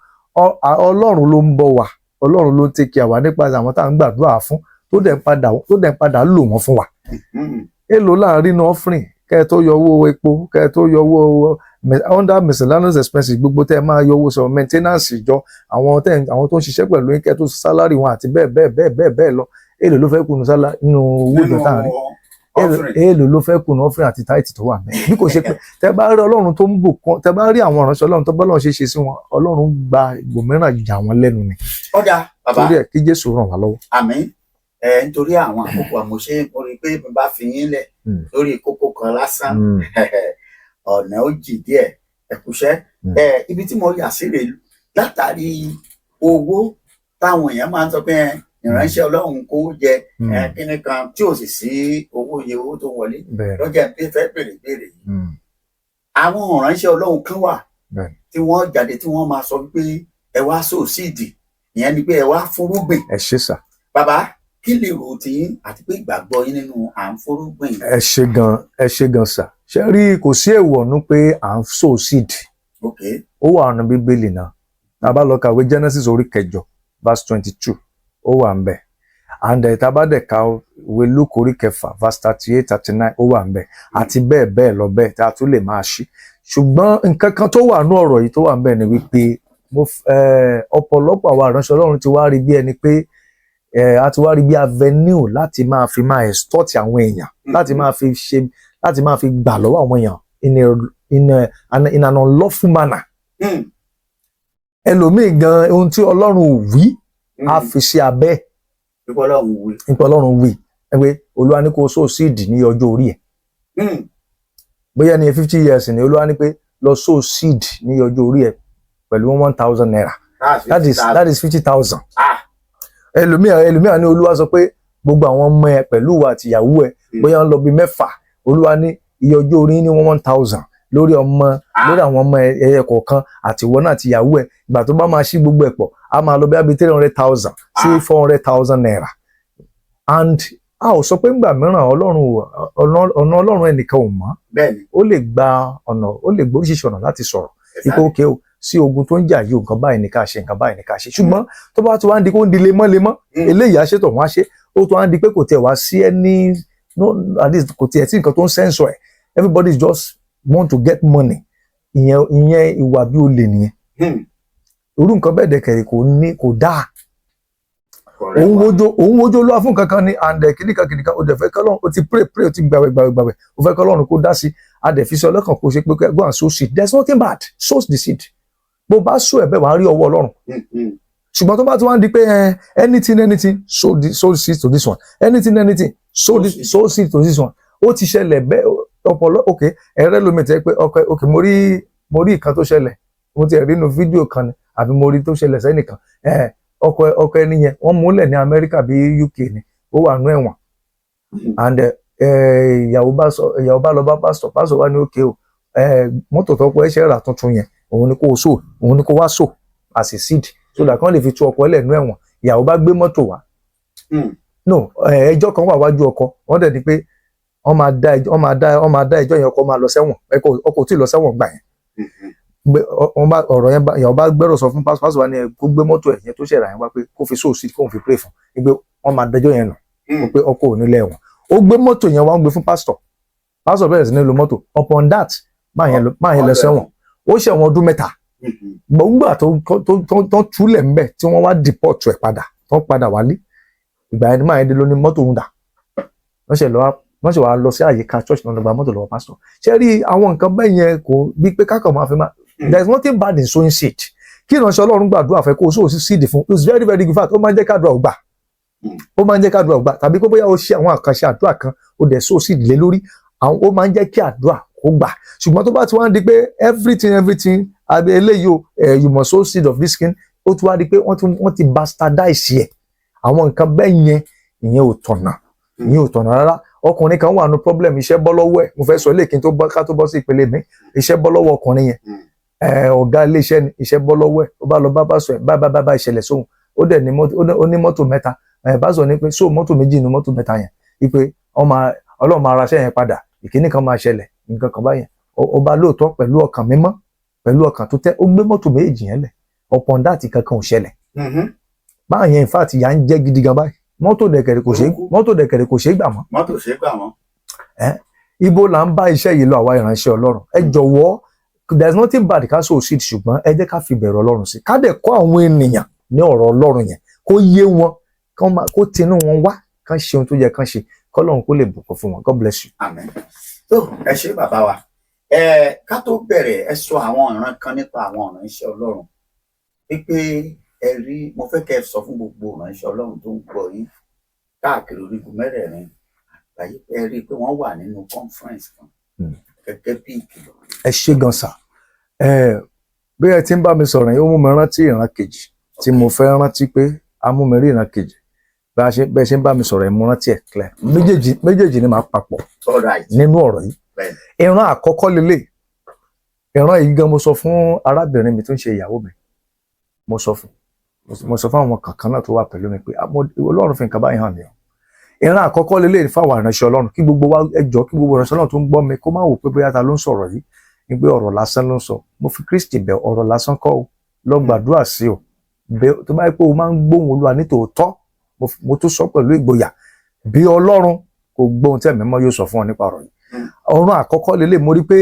Ọlọ́run ló ń bọ́ wa, Ọlọ́run ló ń take care wa nípa àwọn tá à ń gbàdúrà fún, tó dẹ̀ ń padà lò wọ́n fún wa. Èèlò láàrin inú offering, kẹ́ ẹ tó yọ owó epo, kẹ́ ẹ tó yọ owó under miscellaneous expenses, gbogbo tẹ́ ẹ máa yọ owó sọ maintenance ìjọ, àwọn tó ń ṣiṣẹ́ pẹ̀lú yín, kẹ́ ẹ tó salary wọn, àti bẹ́ẹ̀ bẹ́ẹ̀ bẹ́ẹ̀ bẹ́ẹ̀ bẹ́ẹ̀ lọ. Èlò ló fẹ́ kùnú sálá nínú owó ìjọ tá à ń rí? Offering. Èèlò ló fẹ́ kùnú offering àti tithe tó wà mẹ́? Bí kò ṣe pé tẹ bá rí Ọlọ́run tó ń bùkún, tẹ bá rí àwọn ìránṣẹ́ Ọlọ́run tó bá Ọlọ́run ṣe ṣe sí wọn, Ọlọ́run gba ìgbòmíràn jà wọ́n lẹ́nu ni. Ó dáa, bàbá. Torí ẹ̀, kí Jésù ràn wá lọ́wọ́. Àmín. Ẹ nítorí àwọn àkókò àmọṣe, mo rí i pé mo bá fi yín lẹ̀ lórí kókó kan lásán, ọ̀nà ó jì díẹ̀. Ẹ̀kúṣẹ́. Ẹ ibi tí mo yà sí rèé, látàrí owó táwọn èèyàn máa ń sọ pé ẹ, ìránṣẹ́ Ọlọ́run kówó jẹ, ẹ kíní kan tí ò sì sí owó, iye owó tó wọlé lọ́jà pé fẹ́ béèrè béèrè yìí. Àwọn ìránṣẹ́ Ọlọ́run kan wà tí wọ́n jáde, tí wọ́n máa sọ wípé ẹ wá sow seed, ìyẹn ni pé ẹ wá fúrúgbìn. Ẹ ṣé, sir. Bàbá, kí lè rò tí àti pé ìgbàgbọ́ yín nínú à ń fúrúgbìn? Ẹ ṣé gan, ẹ ṣé gan, sir. Ṣe rí, kò sí èèwọ̀ nú pé à ń sow seed. Ó wà nínú Bíbélì náà. Tá a bá lọ kàwé Genesis orí 8 verse 22, ó wà ń bẹ̀. And tá a bá dẹ̀ ka ìwé Luke orí 6 verse 38, 39, ó wà ń bẹ̀, àti bẹ́ẹ̀ bẹ́ẹ̀ lọ bẹ́ẹ̀ tá a tún lè máa ṣí. Ṣùgbọ́n nǹkan kan tó wà nú ọ̀rọ̀ yìí tó wà ń bẹ̀ ni wípé ọ̀pọ̀lọpọ̀ àwọn ìránṣẹ́ Ọlọ́run ti wá rí bí ẹni pé a ti wá rí bí avenue láti máa fi máa extort àwọn èèyàn, láti máa fi ṣe, láti máa fi gbà lọ́wọ́ àwọn èèyàn in an unlawful manner. Ẹlòmíì gan, ohun tí Ọlọ́run ò wí, á fi sí abẹ́. Pípọ́ Ọlọ́run wí. Nípa Ọlọ́run wí ẹ pé Olúwa ní kó sow seed ní ọjọ́ orí ẹ̀. Bóyá ní 50 years ni Olúwa ní pé lọ sow seed ní ọjọ́ orí ẹ̀ pẹ̀lú ₦1,000. That's That is 50,000. Ah. Ẹlòmíà ní Olúwa sọ pé gbogbo àwọn ọmọ ẹ pẹ̀lú ìwà àtìyàwó ẹ, bóyá ń lọ bí mẹ́fà, Olúwa ní iye ọjọ́ orí ní 1,000 lórí ọmọ, lórí àwọn ọmọ ẹyẹ kọ̀ọ̀kan àti ìwọ náà àtìyàwó ẹ. Ìgbà tó bá máa ṣí gbogbo ẹ̀ pọ̀, á máa lọ bí i 300,000 sí ₦400,000. And a ò sọ pé ńgbà mìíràn Ọlọ́run ọ̀nà Ọlọ́run ẹnìkan ò mọ̀. Ó lè gba ọ̀nà, ó lè gbé oríṣiríṣi ọ̀nà láti sọ̀rọ̀ ipò òkè o sí ogun tó ń jà yìí o, nǹkan báyìí ní ká ṣe, nǹkan báyìí ní ká ṣe. Ṣùgbọ́n tó bá ti wá ń di kó ń di lemọ́lemọ́, eléyìí á ṣètò, wọn á ṣe, ó tó wá ń di pé kò tiẹ̀ wá sí ẹni, no, at least kò tiẹ̀ sí nǹkan tó ń sẹ́ńsọ̀ ẹ̀, everybody just want to get money. Ìyẹn ìwà bí olè nìyẹn. Irú nǹkan bẹ́ẹ̀ dẹ̀kẹ̀rẹ̀ kò ní kò dáa. Òun wojú Olúwa fún nǹkan kan ni and kìnìkan kìnìkan, o dẹ̀ fẹ́ kọ́lọ́run, o ti pray pray, o ti gbàwẹ̀ gbàwẹ̀ gbàwẹ̀, o fẹ́ kọ́lọ́run kó dá sí, a dẹ̀ fi sí ọlọ́kàn kó ṣe pé go and sow seed. There is nothing bad, sow the seed. Bó bá sow ẹ̀ bẹ́ẹ̀, wàá rí ọwọ́ Ọlọ́run. Ṣùgbọ́n tó bá ti wá ń di pé anything anything, sow seed to this one, anything anything, sow seed to this one, ó ti ṣẹlẹ̀ bẹ́ẹ̀ ọpọlọ. Ok, ẹ̀rẹ́ lómi tẹ́ pé ok, mo rí ìkan tó ṣẹlẹ̀, mo ti rí inú fídíò kan ni àbí mo rí tó ṣẹlẹ̀ sẹ́nìkan. Ọkọ ẹni yẹn, wọ́n múlẹ̀ ní Amẹ́ríkà bí UK ni, ó wà nú ẹ̀wọ̀n. And ìyàwó bá lọ bá pásítọ̀. Pásítọ̀ wá ní òkè o, mọ́tò tọ́pọ̀ ẹ̀ṣẹ̀ rà tuntun yẹn, òun ni kó sow, òun ni kó wá sow as a seed so that kán lè fi tú ọkọ ẹlẹ́nu ẹ̀wọ̀n. Ìyàwó bá gbé mọ́tò wá. No, ẹjọ́ kan wà wájú ọkọ, wọ́n dẹ̀ ní pé wọ́n máa dá ẹjọ́ yẹn, ọkọ máa lọ sẹ́wọ̀n. Ọkọ ò tí ì lọ sẹ́wọ̀n gbà yẹn. Wọ́n bá ọ̀rọ̀ yẹn bá ìyàwó bá gbẹ́rọ̀ sọ fún pásítọ̀. Pásítọ̀ wa ní ẹ kó gbé mọ́tò ẹ̀ yẹn tó ṣẹ̀rà yẹn wá, pé kó fi sow seed, kóun fi pray fún un pé wọ́n máa dájọ́ yẹn nù, pé ọkọ ò ní lẹ́wọ̀n. Ó gbé mọ́tò yẹn wá, ń gbé fún pásítọ̀. Pásítọ̀ bẹ̀rẹ̀ sí ní lo mọ́tò. Upon that, máa yẹn lọ sẹ́wọ̀n, ó ṣẹ̀wọ̀n ọdún 3. Gbọ̀ngbà tó túlẹ̀ ńbẹ̀ tí wọ́n wá deport ẹ̀ padà, tó padà wálé, ìgbà yẹn ni máa yẹn dé ló ní mọ́tò ń dà. Wọ́n ṣe wá lọ sí àyíká church náà, lọ gba mọ́tò lọ́wọ́ pásítọ̀. Ṣé rí àwọn nǹkan bẹ́ẹ̀ yẹn, kò bí pé kákan máa fi máa. There is nothing bad in sowing seed. Kí ìránṣẹ́ Ọlọ́run gbàdúrà fẹ́ kó o sow seed fún, it's very very good. Fact, ó máa ń jẹ́ kádùá ó gbà. Ó máa ń jẹ́ kádùá ó gbà. Tàbí pé bóyá o ṣe àwọn àkànṣe àdúrà kan, o dẹ̀ sow seed lé lórí àwọn, ó máa ń jẹ́ kí àdúrà kó gbà. Ṣùgbọ́n tó bá ti wá ń di pé everything everything, àbí eléyìí o, you must sow seed of this kind, ó ti wá di pé wọ́n ti bastardize ẹ̀. Àwọn nǹkan bẹ́ẹ̀ yẹn, ìyẹn ò tọ̀nà, ìyẹn ò tọ̀nà rárá. Ọkùnrin kan wà ní problem, iṣẹ́ bọ́ lọ́wọ́ ẹ̀. Mo fẹ́ sọ eléyìí kí n tó bọ́, ká tó bọ́ sí ìpele mi. Iṣẹ́ bọ́ lọ́wọ́ ọkùnrin yẹn. Ọ̀gá iléeṣẹ́ ni, iṣẹ́ bọ́ lọ́wọ́ ẹ̀. Ó bá lọ bá pásítọ̀ ẹ̀, bá bá bá bá ìṣẹ̀lẹ̀ sóhun, ó dẹ̀ ní mọ́tò, ó ní mọ́tò mẹ́ta. Pásítọ̀ ní pé sow mọ́tò méjì ní mọ́tò mẹ́ta yẹn, wípé Ọlọ́run máa ra iṣẹ́ yẹn padà, ìkíní kan máa ṣẹlẹ̀, nǹkan kan báyẹn. Ó bá lóòótọ́, pẹ̀lú ọkàn mímọ́, pẹ̀lú ọkàn tó tẹ́, ó gbé mọ́tò méjì yẹn lẹ̀. Upon that, kankan ò ṣẹlẹ̀ báyẹn. In fact, ìyà ń jẹ́ gidi gan báyìí. Mọ́tò dẹ̀kẹ̀rẹ̀ kò ṣeé gbà mọ́. Mọ́tò ṣe é gbà mọ́. Ibo là ń bá iṣẹ́ yìí lọ? Àwa ìránṣẹ́ Ọlọ́run, ẹ jọ̀wọ́, there is nothing bad ká sow seed, ṣùgbọ́n ẹ jẹ́ ká fi bẹ̀rù Ọlọ́run sí, ká dẹ̀ kọ́ àwọn ènìyàn ní ọ̀rọ̀ Ọlọ́run yẹn kó yé wọn, kó tinú wọn wá. Kán ṣe ohun tó yẹ kán ṣe, kọ́lọ́run kó lè bùkún fún wọn. God bless you. Àmín. Tó, ẹ ṣé, bàbá wa. Ẹ ká tó bẹ̀rẹ̀, ẹ sọ àwọn ìran kan nípa àwọn ìránṣẹ́ Ọlọ́run wípé ẹ rí. Mo fẹ́ kẹ́ ẹ sọ fún gbogbo ìránṣẹ́ Ọlọ́run tó ń gbọ́ yín káàkiri orígun mẹ́rẹ̀ẹ̀rin àgbáyé pé ẹ rí i pé wọ́n wà nínú conference kan gẹ́gẹ́ bí ìkìlọ̀. Ẹ ṣé gan sà. Ẹ bí ẹ ti ń bá mi sọ̀rọ̀ yìí, ó mú mi rántí ìran kejì tí mo fẹ́ rántí pé a mú mi rí ìran kejì. Bá a ṣe bẹ́ẹ̀ ṣe ń bá mi sọ̀rọ̀ ẹ̀, mo rántí ẹ̀ clear. Méjèèjì méjèèjì ni màá papọ̀ All right. nínú ọ̀rọ̀ yìí. Ìran àkọ́kọ́ lélẹ̀, ìran yìí gan, mo sọ fún arábìnrin mi tó ń ṣe ìyàwó mi, mo sọ fún àwọn kankan náà tó wà pẹ̀lú mi pé, "Ah, Ọlọ́run fi nǹkan báyìí hàn mí o." Ìran àkọ́kọ́ lélẹ̀ fáwọn ìránṣẹ́ Ọlọ́run, kí gbogbo wa, ẹ jọ̀ọ́, kí gbogbo ìránṣẹ́ Ọlọ́run tó ń gbọ́ mi kó má wò pé bóyá ta ló ń sọ̀rọ̀ yìí ní pé ọ̀rọ̀ lásán ló ń sọ. Mo fi Kristi bẹ̀, ọ̀rọ̀ lásán kọ́ o. Lọ gbàdúrà sí o. Bẹ̀ tó bá yẹ pé o máa ń gbóhùn Olúwa ní tòótọ́, mo tún sọ pẹ̀lú ìgboyà, bí Ọlọ́run kò gbóhùn tí Ẹ̀mí Mímọ́ yóò sọ fún ọ nípa ọ̀rọ̀ yìí. Ọ̀run àkọ́kọ́ lélẹ̀, mo rí pé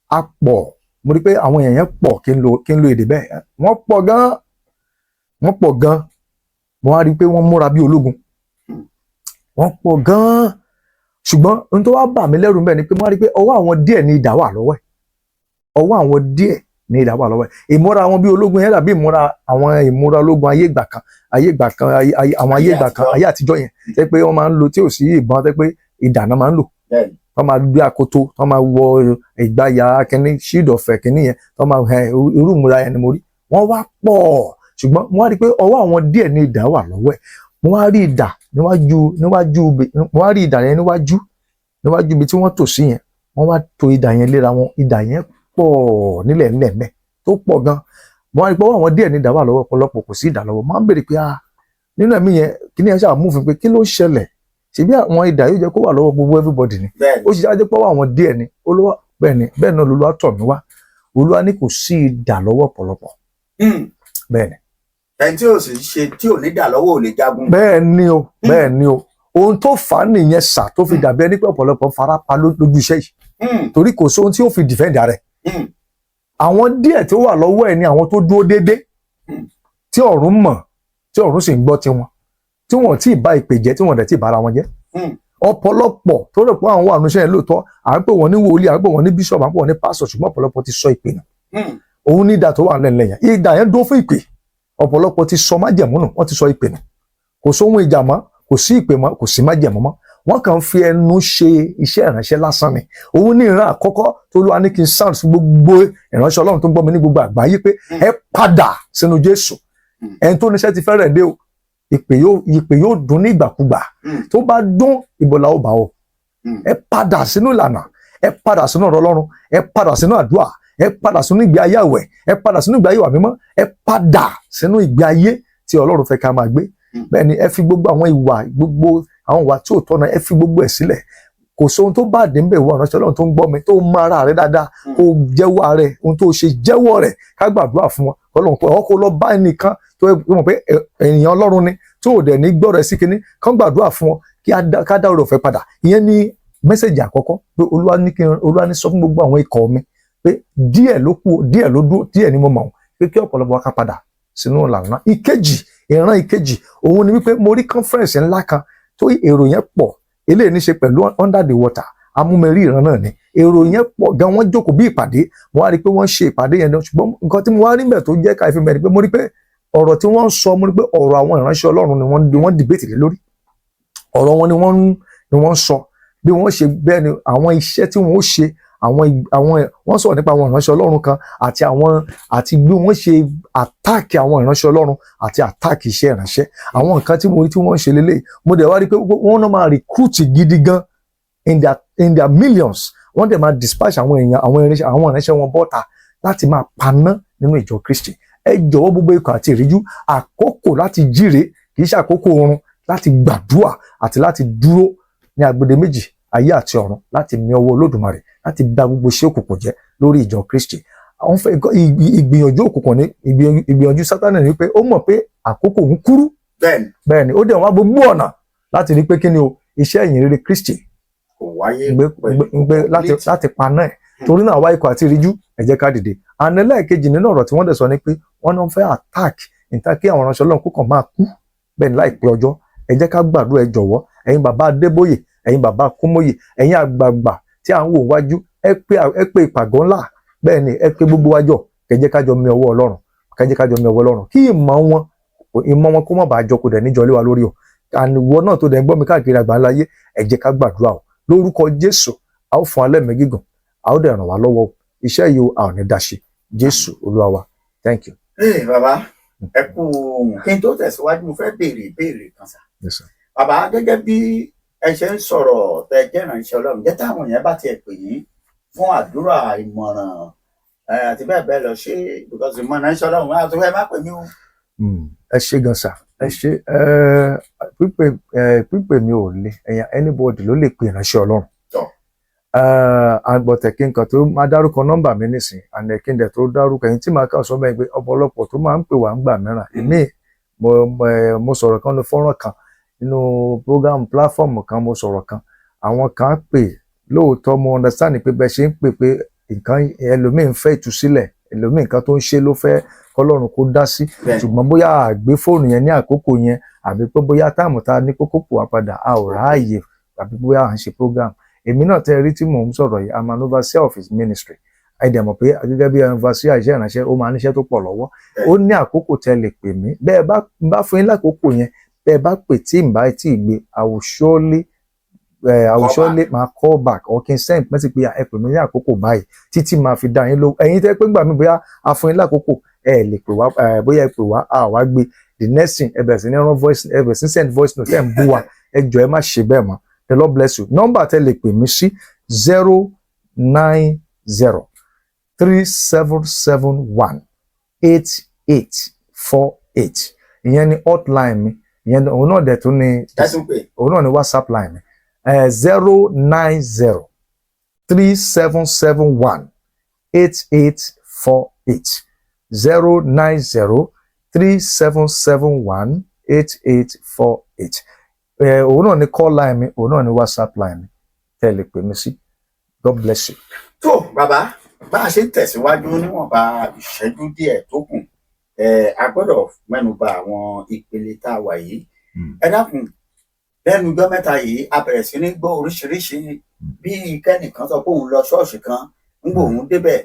a pọ̀, mo rí pé àwọn èèyàn yẹn pọ̀, kí n lo èdè bẹ́ẹ̀, wọ́n pọ̀ gan, wọ́n pọ̀ gan. Mo wá rí i pé wọ́n múra bí ológun, wọ́n pọ̀ gan. Ṣùgbọ́n ohun tó wá bà mí lẹ́rù mbẹ́ ni pé mo wá rí i pé ọwọ́ àwọn díẹ̀ ní idà wà lọ́wọ́ ẹ̀, ọwọ́ àwọn díẹ̀ ní idà wà lọ́wọ́ ẹ̀. Ìmúra wọn bí ológun yẹn dàbí ìmúra àwọn ìmúra ológun ayé ìgbà kan, ayé ìgbà kan, àwọn ayé ìgbà kan, ayé àtijọ́ yẹn, tẹ́ pé wọ́n máa ń lo tí ò sí ìbọn, tẹ́ pé idà náà máa ń lò. Wọ́n máa gbé akoto, wọ́n máa wọ ìgbáyà kínní, shield ọ̀fẹ́ kínní yẹn, wọ́n máa hẹ irú ìmúra yẹn ni mo rí. Wọ́n wá pọ̀, ṣùgbọ́n mo wá rí i pé ọwọ́ àwọn díẹ̀ ní idà wà lọ́wọ́ ẹ̀. Mo wá rí idà níwájú mo wá rí idà yẹn níwájú ibi tí wọ́n tò sí yẹn. Wọ́n wá tò idà yẹn léra wọn, idà yẹn pọ̀ nílẹ̀ nílẹ̀ mẹ́ tó pọ̀ gan. Mo wá rí i pé ọwọ́ àwọn díẹ̀ ní idà wà lọ́wọ́, ọ̀pọ̀lọpọ̀ kò sí idà lọ́wọ́. Máa ń béèrè pé, ah, nínú ẹ̀mí yẹn, kí ni ẹ ṣáà mú fún pé kí ló ń ṣẹlẹ̀? Ṣebí àwọn idà yóò jẹ́ kó wà lọ́wọ́ gbogbo everybody ni. Ó sì jáde pé ọwọ́ àwọn díẹ̀ ni Olúwa. Bẹ́ẹ̀ ni, bẹ́ẹ̀ náà lolúwa tọ̀ mí wá. Olúwa ní kò sí idà lọ́wọ́ ọ̀pọ̀lọpọ̀. Bẹ́ẹ̀ ni. Ẹni tí ò sì ṣe tí ò ní dà lọ́wọ́ ò lè jagun. Bẹ́ẹ̀ ni o, bẹ́ẹ̀ ni o. Ohun tó fà á nìyẹn sà, tó fi dàbí ẹni pé ọ̀pọ̀lọpọ̀ fara pa lójú iṣẹ́ yìí, torí kò sóhun tí ó fi defend rẹ̀. Àwọn díẹ̀ tó wà lọ́wọ́ ẹ̀ ni àwọn tó dúró déédé, tí ọ̀run mọ̀, tí ọ̀run sì ń gbọ́ tiwọn, tí wọ́n tí ì bá ìpè jẹ́, tí wọ́n dẹ̀ tí ì bára wọn jẹ́. Ọ̀pọ̀lọpọ̀ tó rò pé àwọn wà níṣẹ́ yẹn lóòótọ́, à ń pè wọ́n ní wòlíì, à ń pè wọ́n ní bíṣọ̀bù, à ń pè wọ́n ní pásọ̀, ṣùgbọ́n ọ̀pọ̀lọpọ̀ ti sọ ìpè nù. Òun ní idà tó wà lẹ́nu yẹn, idà yẹn dúró fún ìpè. Ọ̀pọ̀lọpọ̀ ti sọ májẹ̀mú nù, wọ́n ti sọ ìpè nù. Kò sóhun ìjà mọ́, kò sí ìpè mọ́, kò sí májẹ̀mú mọ́. Wọ́n kàn ń fi ẹnu ṣe iṣẹ́ ìránṣẹ́ lásán ni. Òun ní ìran àkọ́kọ́ tó Olúwa ní kí n sound sí gbogbo ìránṣẹ́ Ọlọ́run tó ń gbọ́ mi ní gbogbo àgbáyé pé ẹ padà sínú Jésù. Ẹni tó níṣẹ́ ti fẹ́rẹ̀ dé o. Ìpè yóò dún ní ìgbàkúgbà. Tó bá dún, ìbọ̀là ó bá ọ. Ẹ padà sínú ìlànà, ẹ padà sínú ọ̀rọ̀ Ọlọ́run, ẹ padà sínú àdúrà, ẹ padà sínú ìgbé ayé àwẹ̀, ẹ padà sínú ìgbé ayé ìwà mímọ́, ẹ padà sínú ìgbé ayé tí Ọlọ́run fẹ́ ká máa gbé. Bẹ́ẹ̀ ni, ẹ fi gbogbo àwọn ìwà, gbogbo àwọn ìwà tí ò tọ́nà, ẹ fi gbogbo ẹ̀ sílẹ̀. Kò sóhun tó bá dé ń bẹ̀ wọ ìránṣẹ́ Ọlọ́run tó ń gbọ́ mi, tó mọ ara rẹ dáadáa, kó jẹ́wọ́ ara rẹ, ohun tó ṣe, jẹ́wọ́ rẹ̀, ká gbàdúrà fún wọn. Ọlọ́run kó ọ kó lọ bá ẹnìkan tó ẹ mọ̀ pé ènìyàn Ọlọ́run ni, tó ò dẹ̀ ní gbọ́rọ̀ ẹ sí kinní kán gbàdúrà fún wọn, kí ká dá oore ọ̀fẹ́ padà. Ìyẹn ní message àkọ́kọ́ pé Olúwa ní kí Olúwa ní sọ fún gbogbo àwọn ikọ̀ mi pé díẹ̀ ló kù, díẹ̀ ló dúró, díẹ̀ ni mo mọ̀ pé kí ọ̀pọ̀lọpọ̀ wa ká padà sínú ìlànà. Ìkejì, ìran ìkejì, òun ni wípé mo rí conference ńlá kan tó èrò yẹn pọ̀. Eléyìí ní ṣe pẹ̀lú under the water. Amúmẹ́rí ìran náà ni èrò yẹn pọ̀ gan, wọ́n jókòó bí ìpàdé. Mo wá rí i pé wọ́n ṣe ìpàdé yẹn náà, ṣùgbọ́n nǹkan tí mo wá rí mbẹ̀ tó jẹ́ káyọ̀fẹ́ mẹ́rin pé mo rí pé ọ̀rọ̀ tí wọ́n ń sọ, mo rí pé ọ̀rọ̀ àwọn ìránṣẹ́ Ọlọ́run ni wọ́n debate lé lórí. Ọ̀rọ̀ wọn ni wọ́n ń sọ bí wọ́n ṣe, bẹ́ẹ̀ ni àwọn iṣẹ́ tí wọ́n ó ṣe, àwọn wọ́n sọ̀rọ̀ nípa àwọn ìránṣẹ́ Ọlọ́run kan àti bí wọ́n ṣe attack àwọn ìránṣẹ́ Ọlọ́run àti attack iṣẹ́ ìránṣẹ́. Àwọn nǹkan tí mo rí tí wọ́n ń ṣe lélẹ̀, mo dẹ̀ wá rí pé wọ́n náà máa recruit gidi gan in their millions. Wọ́n dẹ̀ máa dispatch àwọn èèyàn, àwọn irinṣẹ́, àwọn ìránṣẹ́ wọn bọ́ta láti máa paná nínú ìjọ Kristi. Ẹ jọ̀wọ́, gbogbo ikọ̀ àti ìríjú, àkókò láti jíre kì í ṣe àkókò oorun, láti gbàdúrà àti láti dúró ní agbede méjì ayé àti ọ̀run, láti mi ọwọ́ Olódùmarè, láti bà gbogbo iṣẹ́ òkùnkùn jẹ́ lórí ìjọ Kristi. Àwọn fẹ́ ìgbìyànjú òkùnkùn ní ìgbìyànjú Sátánì ní pé ó mọ̀ pé àkókò ń kúrú. Bẹ́ẹ̀ni, ó dẹ̀ wá gbogbo ọ̀nà láti rí pé kí ni o, iṣẹ́ ìyìn rere Kristi kò wáyé gbé gbé láti paná ẹ̀. Torí náà, wá ikọ̀ àti ìríjú, ẹ jẹ́ ká dìde. Àná lẹ́ẹ̀kejì nínú ọ̀rọ̀ tí wọ́n dẹ̀ sọ ni pé wọ́n náà fẹ́ attack níta kí àwọn ìránṣẹ́ Ọlọ́run kó kàn máa kú bẹ́ẹ̀ ni láìpẹ́ ọjọ́. Ẹ jẹ́ ká gbàdúrà. Ẹ jọ̀wọ́, ẹ̀yin bàbá Adébóyè, ẹ̀yin bàbá Kúmóyè, ẹ̀yin àgbààgbà tí à ń wò wájú, ẹ pé ìpàgọ́ ńlá. Bẹ́ẹ̀ ni, ẹ pé gbogbo wájọ, kẹ́ jẹ́ ká jọ mi ọwọ́ Ọlọ́run, kẹ́ jẹ́ ká jọ mi ọwọ́ Ọlọ́run, kí ìmọ̀ wọn kó má bàa jọ, kó dẹ̀ níjọ lé wa lórí o. Àníwọ náà tó dẹ̀ ń gbọ́ mi káàkiri àgbáńlá ayé, ẹ jẹ́ ká gbàdúrà o. Lórúkọ Jésù, a ó fún alẹ́ mi gígùn, a ó dẹ̀ ràn wá lọ́wọ́ o. Iṣẹ́ yìí o, a ò ní dá ṣe. Jésù Olúwa wa. Thank you. Ee bàbá, ẹ kú ohun. Kí n tó tẹ̀síwájú, mo fẹ́ béèrè ìbéèrè kan sà. Yes, sir. Bàbá, gẹ́gẹ́ bí ẹ ṣe ń sọ̀rọ̀, tẹ jẹ́ ìránṣẹ́ Ọlọ́run, jẹ́ táwọn èèyàn bá tiẹ̀ pè yín fún àdúrà, ìmọ̀ràn àti bẹ́ẹ̀ bẹ́ẹ̀ lọ, ṣé because ìmọ̀ràn ìránṣẹ́ Ọlọ́run á sọ fẹ́ má pè mí o. Ẹ ṣé gan sà, ẹ ṣé. Ẹ pípè, ẹ pípè mi ò le. Ẹ̀yàn, anybody ló lè pè ìránṣẹ́ Ọlọ́run. Tọ́. Àgbọ̀tẹ̀ kí n kàn tó máa dárúkọ nọ́mbà mi nísìn, àná kí n dẹ̀ tó dárúkọ ẹ̀yìn tí màá kàn sọ bẹ́ẹ̀ pé ọ̀pọ̀lọpọ̀ tó máa ń pè wá ń gbà mìíràn, èmi mo sọ̀rọ̀ kan ní fọ́nrán kan nínú program platform kan, mo sọ̀rọ̀ kan, àwọn kan pè. Lóòótọ́, mo understand pé bẹ́ẹ̀ ṣe ń pè pé nǹkan ẹlòmíì ń fẹ́ ìtúsílẹ̀, ẹlòmíì nǹkan tó ń ṣe ló fẹ́ kọ́lọ́run kó dá sí. Ṣùgbọ́n bóyá a gbé fóònù yẹn ní àkókò yẹn, àbí pé bóyá time tá a ní kókó pò wá padà, a ò ráàyè, àbí bóyá à ń ṣe program. Èmi náà tẹ́ rí tí mò ń sọ̀rọ̀ yìí, I'm an overseer of his ministry. Ẹ dẹ̀ mọ̀ pé gẹ́gẹ́ bí overseer iṣẹ́ ìránṣẹ́, ó máa níṣẹ́ tó pọ̀ lọ́wọ́. Ó ní àkókò tẹ́ lè pè mí. Bẹ́ẹ̀ bá fún yín lákòókò yẹn, bẹ́ẹ̀ bá pè tí n bá tí ì gbé, I will Call surely máa call back or kí n send message pé ẹ pè mí ní àkókò báyìí, títí máa fi dá yín lóhùn. Ẹ̀yin tẹ́ pé gbà mí, bóyá a fún yín lákòókò, ẹ lè pè wá, bóyá ẹ pè wá, a wá gbé, the next thing, ẹ bẹ̀rẹ̀ sí ní rán voice, ẹ bẹ̀rẹ̀ sí ní send voice note, ẹ ń bú wa. Ẹ jọ̀ọ́, ẹ má ṣe bẹ́ẹ̀ mọ́. The Lord bless you. Nọ́mbà tẹ́ lè pè mí sí: 09037718848. Ìyẹn ni hotline mi, ìyẹn òun náà dẹ̀ tún ní Ẹ tún pè. Òun náà ni WhatsApp line mi, 09037718848, 09037718848. Òun náà ni call line mi, òun náà ni WhatsApp line mi tẹ́ ẹ lè pè mí sí. God bless you. Tó bàbá, bá a ṣe ń tẹ̀síwájú níwọ̀nba ìṣẹ́jú díẹ̀ tó kù, a gbọ́dọ̀ mẹ́nu bà àwọn ìpele tá a wà yìí. Ẹ dákun, lẹ́nu ọjọ́ mẹ́ta yìí, a bẹ̀rẹ̀ sí ní gbọ́ oríṣiríṣi, bí kẹ́nìkan sọ pé òun lọ ṣọ́ọ̀ṣì kan, ń gbọ́ òun débẹ̀,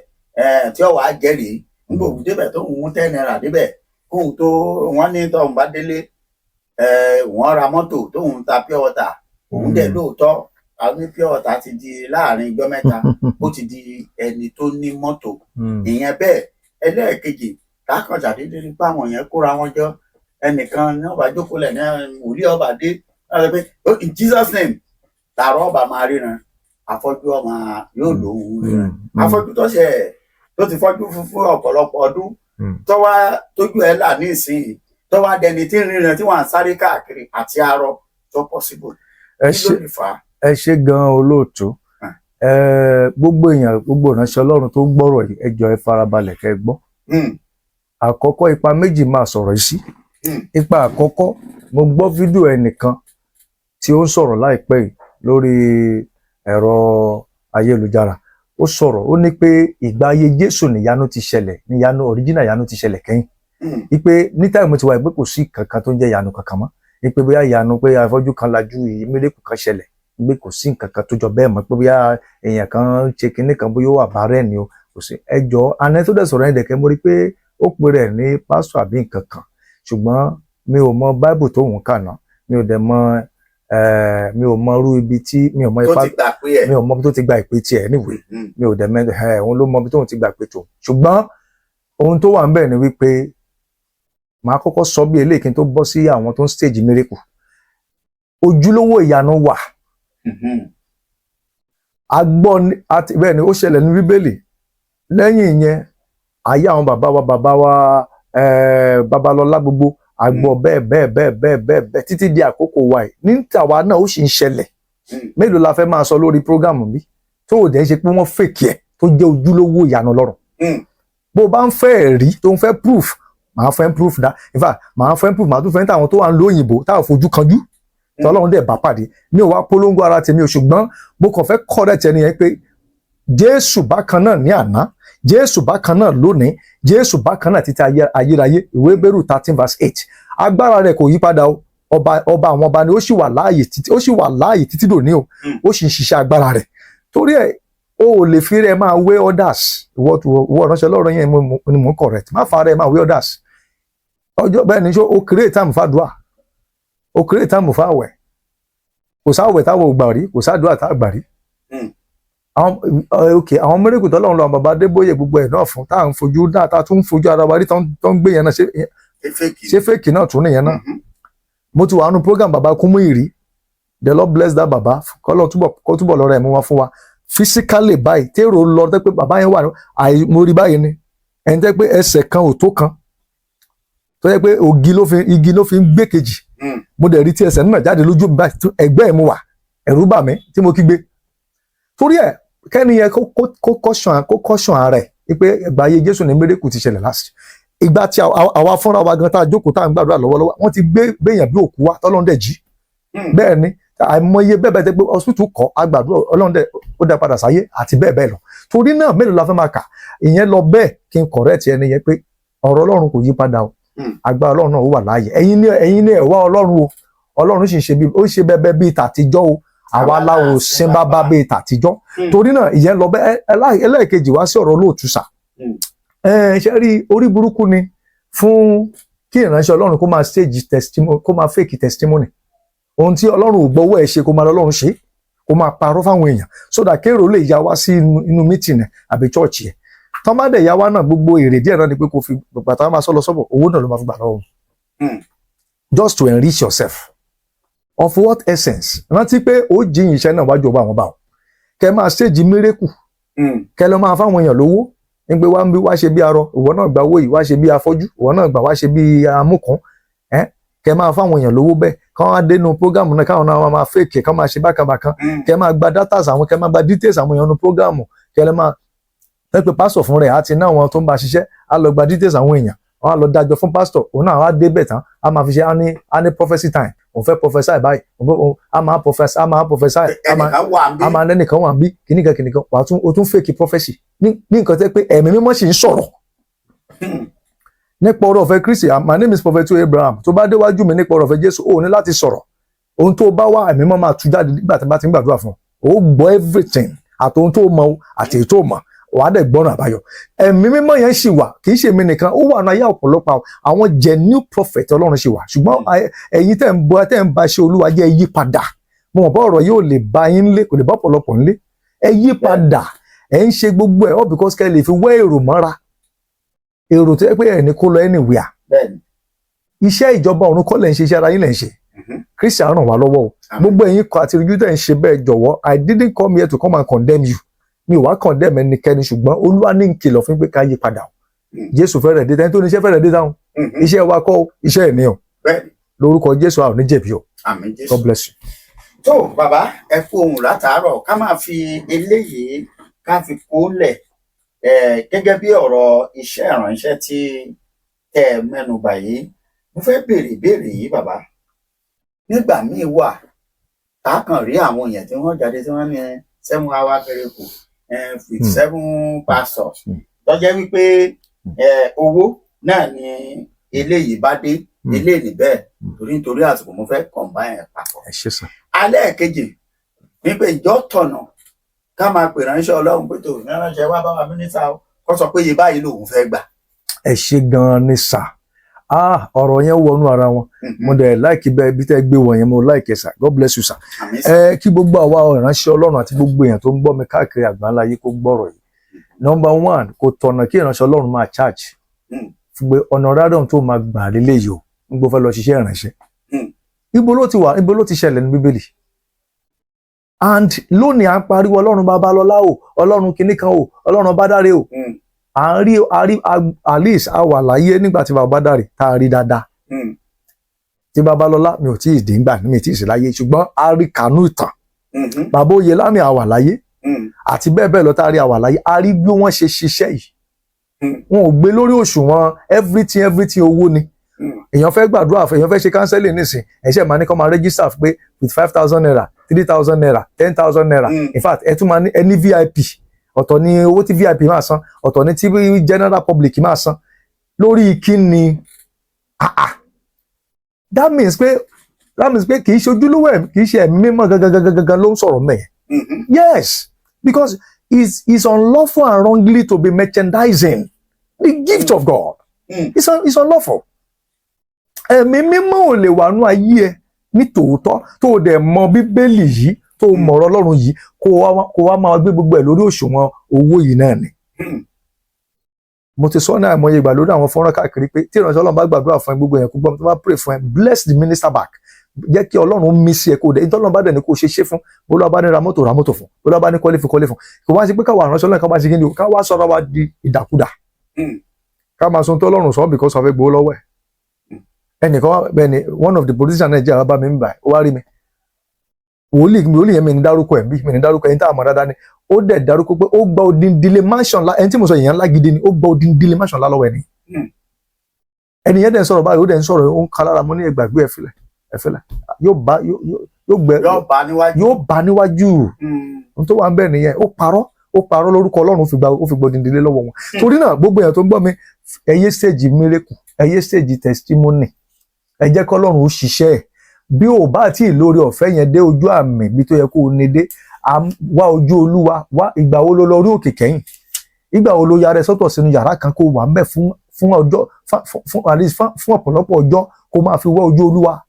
tí ó wàá jẹ́rìí, ń gbọ́ òun débẹ̀ tó òun 10 naira débẹ̀ kóun tó, wọ́n ní tóun bá délé, wọ́n ra mọ́tò, tóun ta pure water òun dẹ̀. Lóòótọ́, àwọn ní pure water ti di láàrin ijọ́ mẹ́ta, ó ti di ẹni tó ní mọ́tò. Ìyẹn bẹ́ẹ̀. Ẹlẹ́ẹ̀kejì, kákan ṣàdédé rí pé àwọn yẹn kóra wọn jọ, ẹnìkan ní ọba jókòó lẹ̀ ní wòlíì ọba dé, wọ́n sọ pé, "Oh, in Jesus name," tààrọ̀ ọba máa ríran, afọ́jú ọmọ yóò lóhùn ríran. Afọ́jú tó ṣe tó ti fọ́jú fún ọ̀pọ̀lọpọ̀ ọdún, tó wá tójú ẹ̀ là ní ìsinyìí, tó wá dẹni tí ń ríran, tí wọ́n à ń sáré káàkiri, àti arọ tó possible. Ẹ Kí ló ṣe lè fà á? Ẹ ṣe gan-an, olóòtú. Gbogbo èèyàn, gbogbo ìránṣẹ́ Ọlọ́run tó ń gbọ́rọ̀ yìí, ẹ jọ̀ọ́, ẹ farabalẹ̀ kẹ́ ẹ gbọ́. Àkọ́kọ́, ipa méjì máa sọ̀rọ̀ yìí sí. Ipa àkọ́kọ́, mo gbọ́ fídíò ẹnìkan tí ó ń sọ̀rọ̀ láìpẹ́ yìí lórí ẹ̀rọ ayélujára. Ó sọ̀rọ̀, ó ní pé ìgbà ayé Jésù níyanu ti ṣẹlẹ̀, níyanu original, ìyanu ti ṣẹlẹ̀ kẹ́yìn, wípé ní time tí wà pé kò sí kankan tó ń jẹ́ ìyanu kankan mọ́, wípé bóyá ìyanu pé afọ́jú kan lajú yìí, miracle kan ṣẹlẹ̀, wípé kò sí nǹkan kan tó jọ bẹ́ẹ̀ mọ́, pé bóyá èèyàn kan ṣe kinní kan, bóyá ó wà bàárẹ̀ ni o, kò sí. Ẹjọ́ àná tó dẹ̀ sọ̀rọ̀ yẹn dẹ̀kẹ́, mo rí pé ó pe rẹ̀ ní pásítọ̀ àbí nǹkan kan, ṣùgbọ́n mi ò mọ báìbù tó ń kà náà, mi ò dẹ̀ mọ mi ò mọ irú ibi tí mi ò mọ Tó ipa ti gbà pé ẹ̀. Mi ò mọ ibi tó ti gba ìpè tiẹ̀ anyway. Mi ò dẹ̀ mọ ẹ, òun ló mọ ibi tóun ti gbà pé tó, ṣùgbọ́n ohun tó wà ń bẹ̀ ni wípé màá kọ́kọ́ sọ bí eléyìí kí n tó bọ́ sí àwọn tó ń stage miracle. Ojúlówó ìyanu wà. A gbọ́ àti bẹ́ẹ̀ ni ó ṣẹlẹ̀ ní Bíbélì. Lẹ́yìn ìyẹn, ayé àwọn bàbá wa, Babalọ́lá, gbogbo a gbọ́ bẹ́ẹ̀ bẹ́ẹ̀ bẹ́ẹ̀ bẹ́ẹ̀ bẹ́ẹ̀ bẹ́ẹ̀ títí di àkókò wa yìí. Ní tàwa náà, ó sì ń ṣẹlẹ̀. Mélòó la fẹ́ máa sọ lórí program bí tó ò dẹ̀ ṣe pé wọ́n fake ẹ̀, tó jẹ́ ojúlówó ìyanu lọ́rùn? Bó o bá ń fẹ́ ẹ̀rí, tó ń fẹ́ proof, màá fẹ́ proof dá. In fact, màá fẹ́ proof, màá tún fẹ́ táwọn tó wà ń lo òyìnbó táwọn fojú kanjú tí Ọlọ́run dẹ̀ bá pàdé. Mi ò wá polongo ara tèmi ò, ṣùgbọ́n mo kàn fẹ́ correct ẹni yẹn pé Jésù bákan náà ní àná, Jésù bákan náà lónìí, Jésù bákan náà títí ayérayé. Ìwé Hébérù 13 verse 8. Agbára rẹ̀ kò yí padà o. Ọba ọba àwọn ọba ni. Ó sì wà láàyè títí, ó sì wà láàyè títí dòní o. Ó sì ń ṣiṣẹ́ agbára rẹ̀. Torí ẹ̀, o ò lè fi rẹ̀ máa wé others. Ìwọ ìwọ ìránṣẹ́ Ọlọ́run yẹn ni mò ń correct. Má fa rẹ̀ máa wé others. Ọjọ́ bẹ́ẹ̀ ni. Ṣó o create time fàdúà? O create time fàwẹ̀? Kò sáwẹ̀ táwọn ò gbà rí, kò sádùá tá a gbà rí. Àwọn ok, àwọn miracle tọ́lọ́run lọ, àwọn bàbá Adébóyè, gbogbo ẹ̀ náà fún tá à ń fojú náà, tá a tún ń fojú ara wa rí, tó ń gbé yẹn náà, ṣé Fake. ṣé fake náà tún nìyẹn náà? Mo ti wà nínú program bàbá Kúmúyì rí. The Lord bless that bàbá, kọ́lọ́ túbọ̀ kó túbọ̀ lọ́rọ̀ ẹ̀ mú wá fún wa physically báyìí. Tèrò lọ tẹ́ pé bàbá yẹn wà ní àì, mo rí báyìí ni ẹni tẹ́ pé ẹsẹ̀ kan ò tó kan, tó yẹ pé ògì ló fi, igi ló fi ń gbé kejì. Mo dẹ̀ rí tí ẹsẹ̀ náà jáde lójú mi báyìí, tí ẹgbẹ́ ẹ̀ mo wà, ẹ̀rù bà mí tí mo kígbe. Torí ẹ̀, kẹ́ni yẹn kó caution ara ẹ̀ wípé ìgbà ayé Jésù ní miracle ti ṣẹlẹ̀ last. Ìgbà tí àwa fúnra wa gan tá a jókòó, tá a ń gbàdúrà lọ́wọ́lọ́wọ́, wọ́n ti gbé gbéyàn bí òkú wa, tọ́lọ́run dẹ̀ jí. Bẹ́ẹ̀ ni, àìmọye bẹ́ẹ̀ bẹ́ẹ̀ tẹ́ pé hospital kọ́ agbàdúrà, Ọlọ́run dẹ̀ ó dá padà sáyé àti bẹ́ẹ̀ bẹ́ẹ̀ lọ. Torí náà, mélòó la fẹ́ máa kà? Ìyẹn lọ bẹ́ẹ̀. Kí n correct ẹni yẹn pé ọ̀rọ̀ Ọlọ́run kò yí padà o. Agbára Ọlọ́run náà ó wà láàyè. Ẹ̀yin ní ẹ̀ wá Ọlọ́run o. Ọlọ́run sì ń ṣe bí ó ṣe bẹ́ẹ̀ bíi tàtijọ́ o. Àwa láwo sin bábá bíi tàtijọ́. Torí náà, ìyẹn lọ bẹ́ẹ̀. Ẹlẹ́ẹ̀kejì, wá sí ọ̀rọ̀ olóòtú sà. Ẹ ṣe rí, orí burúkú ni fún kí ìránṣẹ́ Ọlọ́run kó máa stage testimony, kó máa fake testimony. Ohun tí Ọlọ́run ò gbọ́wọ́ ẹ̀ ṣe, kó máa lọ́lọ́run ṣe, kó máa parọ́ fáwọn èèyàn, so that kéèrò lè ya wá sí inú meeting ẹ̀ àbí church ẹ̀. Tọ́ bá dẹ̀ ya wá náà, gbogbo èrè díẹ̀ náà ni pé kó fi bàtà máa sọ lọ sọ́bọ̀, owó náà ló máa fi gbà lọ́wọ́ just to enrich yourself. Of what essence? Rántí pé ó jíyìn iṣẹ́ náà wájú ọba àwọn bá ọ. Kẹ máa stage miracle, kẹ lọ máa fáwọn èèyàn lówó ní pé wá ń bí, wá ṣe bí arọ, ìwọ náà gba owó yìí, wá ṣe bí afọ́jú, ìwọ náà gbà, wá ṣe bí amúkan ẹ. Kẹ máa fáwọn èèyàn lówó bẹ́ẹ̀, káwọn á dénú program náà, káwọn náà máa fake, káwọn máa ṣe bákan bákan. Kẹ máa gba datas àwọn, kẹ máa gba details àwọn èèyàn nu program, kẹ lè máa ẹ pé pásítọ̀ fún rẹ̀ á ti ná àwọn tó ń bá ṣiṣẹ́, á lọ gba details àwọn èèyàn, wọ́n á lọ dájọ́ fún pásítọ̀. Òun náà á débẹ̀ tán, á máa fi ṣe, á ní prophecy time, òun fẹ́ prophesy báyìí, á máa prophesy, á máa prophesy, á máa Ẹnìkan wà ń bí. A máa lẹ́nìkan wà ń bí kìnnìkan kìnnìkan. Wà á tún, o tún fake prophecy ní nǹkan tẹ́ pé Ẹ̀mí Mímọ́ sì ń sọ̀rọ̀ nípa ọ̀rọ̀ ọ̀fẹ́ Kristi. My name is Prophet Abraham. Tó bá déwájú mi nípa ọ̀rọ̀ ọ̀fẹ́ Jésù, o ní láti sọ̀rọ̀. Ohun tó bá wá, Ẹ̀mí Mímọ́ máa tú jáde nígbà tí bá ti ń gbàdúrà fún ọ. Ó gbọ́ everything, àti ohun tó mọ̀ àti èyí tó mọ̀, wàá dẹ̀ gbọ́nà àbáyọ. Ẹ̀mí Mímọ́ yẹn sì wà. Kì í ṣe èmi nìkan, ó wà náà yá. Ọ̀pọ̀lọpọ̀ àwọn genuine prophet Ọlọ́run sì wà. Ṣùgbọ́n ẹ̀yin tẹ́ ń bọ́, tẹ́ ń bá ṣe Olúwa jẹ́, yí padà. Mo mọ̀ bá ọ̀rọ̀ yóò lè bá yín lé, kò lè bá ọ̀pọ̀lọpọ̀ ńlé. Ẹ yí padà. Ẹ ń ṣe gbogbo ẹ̀ all because kẹ́ ẹ lè fi wẹ́ èrò mọ́ra, èrò tó yẹ pé ẹ̀ ní kó lọ anywhere. Iṣẹ́ ìjọba ọ̀run kọ́ lẹ̀ ń ṣe, iṣẹ́ ara yín lẹ̀ ń ṣe. Kristi á ràn wá lọ́wọ́ o. Gbogbo ẹ̀yin kọ àti ìrújú tẹ̀ ń ṣe bẹ́ẹ̀, jọ̀wọ́, I didn't come here to come and condemn you. Mi ò wá condemn ẹnikẹ́ni, ṣùgbọ́n Olúwa ní kìlọ̀ fún pé ká yí padà o. Jésù fẹ́rẹ̀ dé. Tẹ́ni tó ní iṣẹ́ fẹ́rẹ̀ dé táwọn. Iṣẹ́ wa kọ́ o, iṣẹ́ ẹ̀ ní o. Lórúkọ Jésù, a ò ní jẹ̀bi o. Àmín Jésù. God bless you. Tó bàbá, ẹ kú ohùn látàárọ̀. Ká máa fi eléyìí ká fi kó lẹ̀ gẹ́gẹ́ bí ọ̀rọ̀ iṣẹ́ ìránṣẹ́ tí tẹ́ ẹ mẹ́nubà yìí. Mo fẹ́ béèrè ìbéèrè yìí, bàbá. Nígbà míì wà tá a kàn rí àwọn èèyàn tí wọ́n jáde, tí wọ́n ní 7 hour miracle with seven pastors, tó jẹ́ wípé owó náà ni eléyìí bá dé, eléyìí bẹ́ẹ̀. Torí àsìkò, mo fẹ́ combine ẹ̀ papọ̀. Ẹ ṣé sir. Alẹ́ kejì wípé ìjọ tọ̀nà ká máa pè ránṣẹ́ Ọlọ́run pé tó ránṣẹ́ wá bá wa mínísítà o, kó sọ pé iye báyìí lòun fẹ́ gbà? Ẹ ṣé gan-an ni sir. Ah, ọ̀rọ̀ yẹn wọnú ara wọn. Mo dẹ̀ like bẹ́ẹ̀ bí tẹ́ gbé wọ̀nyẹn, mo like ẹ sir. God bless you, sir. Àmín sir. Ẹ kí gbogbo àwa ìránṣẹ́ Ọlọ́run àti gbogbo èèyàn tó ń gbọ́ mi káàkiri àgbáńlá yìí kó gbọ́rọ̀ yìí. Number one, kò tọ̀nà kí ìránṣẹ́ Ọlọ́run máa charge fún pé honorarium tó máa gbà lélẹ́yìí o, ń gbọ́ fẹ́ lọ ṣiṣẹ́ ìránṣẹ́. Ibo ló ti wà? Ibo ló ti ṣẹlẹ̀ ní Bíbélì? And lónìí, à ń pariwo Ọlọ́run Babalọ́lá o, Ọlọ́run kinní kan o, Ọlọ́run Bádáre o. À ń rí, a rí, at least a wà láyé nígbà tí bàbá Bádáre tá a rí dáadáa. Tí Babalọ́lá, mi ò tí ì dé ńgbà, mi ò tí ì sí láyé, ṣùgbọ́n a rí kànú ìtàn. Bàbá Oyèlámì, a wà láyé, àti bẹ́ẹ̀ bẹ́ẹ̀ lọ tá a rí, a wà láyé, a rí bí wọ́n ṣe ṣiṣẹ́ yìí. Wọn ò gbé lórí òṣùwọ̀n everything everything owó ni. Èèyàn fẹ́ gbàdúrà fún èèyàn, fẹ́ ṣe counseling nísìn, ẹ̀ṣẹ̀ máa ní kó máa register pé with ₦5,000, ₦3,000, ₦10,000. In fact, ẹ tún máa ní ẹní VIP ọ̀tọ̀ ní owó tí VIP máa san, ọ̀tọ̀ ní tí general public máa san. Lórí kí ni? Ah ah, that means pé That means pé kì í ṣe ojúlówó ẹ̀mí, kì í ṣe ẹ̀mí mímọ́ gangan gangan gangan ló ń sọ̀rọ̀ mẹ́yẹn. Yes, because it's unlawful and wrongly to be merchandising the gift of God. It's unlawful. Ẹ̀mí mímọ́ ò lè wà nú ayé ẹ ní tòótọ́, tó o dẹ̀ mọ Bíbélì yìí, tó o mọ̀rọ̀ Ọlọ́run yìí, kó wá máa gbé gbogbo ẹ̀ lórí òṣùwọ̀n owó yìí náà ni. Mo ti sọ ní àìmọye ìgbà lórí àwọn fọ́nrán káàkiri pé tí ìránṣẹ́ Ọlọ́run bá gbàdúrà fún ẹ, gbogbo èèyàn kó gbọ́, tó bá pray fún ẹ, bless the minister back. Jẹ́ kí Ọlọ́run mí sí ẹ, kó o dẹ̀ ìtọ́ Ọlọ́run bá dẹ̀ ní kó o ṣe ṣe fún. Bólúwa bá ní ra mọ́tò, ra mọ́tò fún. Bólúwa bá ní kọ́lé fún, kọ́lé fún. Kò wá sí pé káwa ìránṣẹ́ Ọlọ́run ká máa ṣe kí ni o, ká wá sọ̀rọ̀ wa di ìdàkudà, ká máa sọ ohun tó Ọlọ́run sọ because of gbowó lọ́wọ́ ẹ̀. Ẹnìkan wá bẹ́ẹ̀ ni, one of the politicians Nàìjíríà wá bá mi ń bà, ó wá rí mi. Wòlíì mi, wòlíì yẹn, mi ní dárúkọ ẹ̀ bí mi ní dárúkọ ẹni tá a mọ̀ dáadáa ni. Ó dẹ̀ dárúkọ pé ó gba odindile mansion ńlá. Ẹni tí mo sọ, èèyàn ńlá gidi ni. Ó gba odindile mansion ńlá lọ́wọ́ ẹni. Ẹni yẹn dẹ̀ ń sọ̀rọ̀ báyìí, ó dẹ̀ ń sọ̀rọ̀, ó ń ka lára. Mo ní, ẹ gbàgbé, ẹ filẹ̀, ẹ filẹ̀, yóò bá yóò gbẹ. Yóò bá níwájú. Yóò bá níwájú. Ohun tó wà ń bẹ̀ nìyẹn. Ó parọ́, ó parọ́ lórúkọ Ọlọ́run, ó fi gba odindile lọ́wọ́ wọn. Torí náà, gbogbo èèyàn tó ń gbọ́ mi, ẹ yé stage miracle, ẹ yé stage testimony. Ẹ jẹ́ kọ́lọ́run ó ṣiṣẹ́ ẹ̀. Bí ò bá tí ì lórí ọ̀fẹ́ yẹn dé ojú àmì bí tó yẹ kó o ní dé, à ń wá ojú Olúwa. Wá ìgbà wo ló lọ rí òkè kẹ́yìn? Ìgbà wo ló yára ẹ sọ́tọ̀ sínú yàrá kan kó wà ń bẹ̀ fún ọjọ́, fún at least fún ọ̀pọ̀lọpọ̀ ọjọ́, kó máa fi wá ojú Olúwa?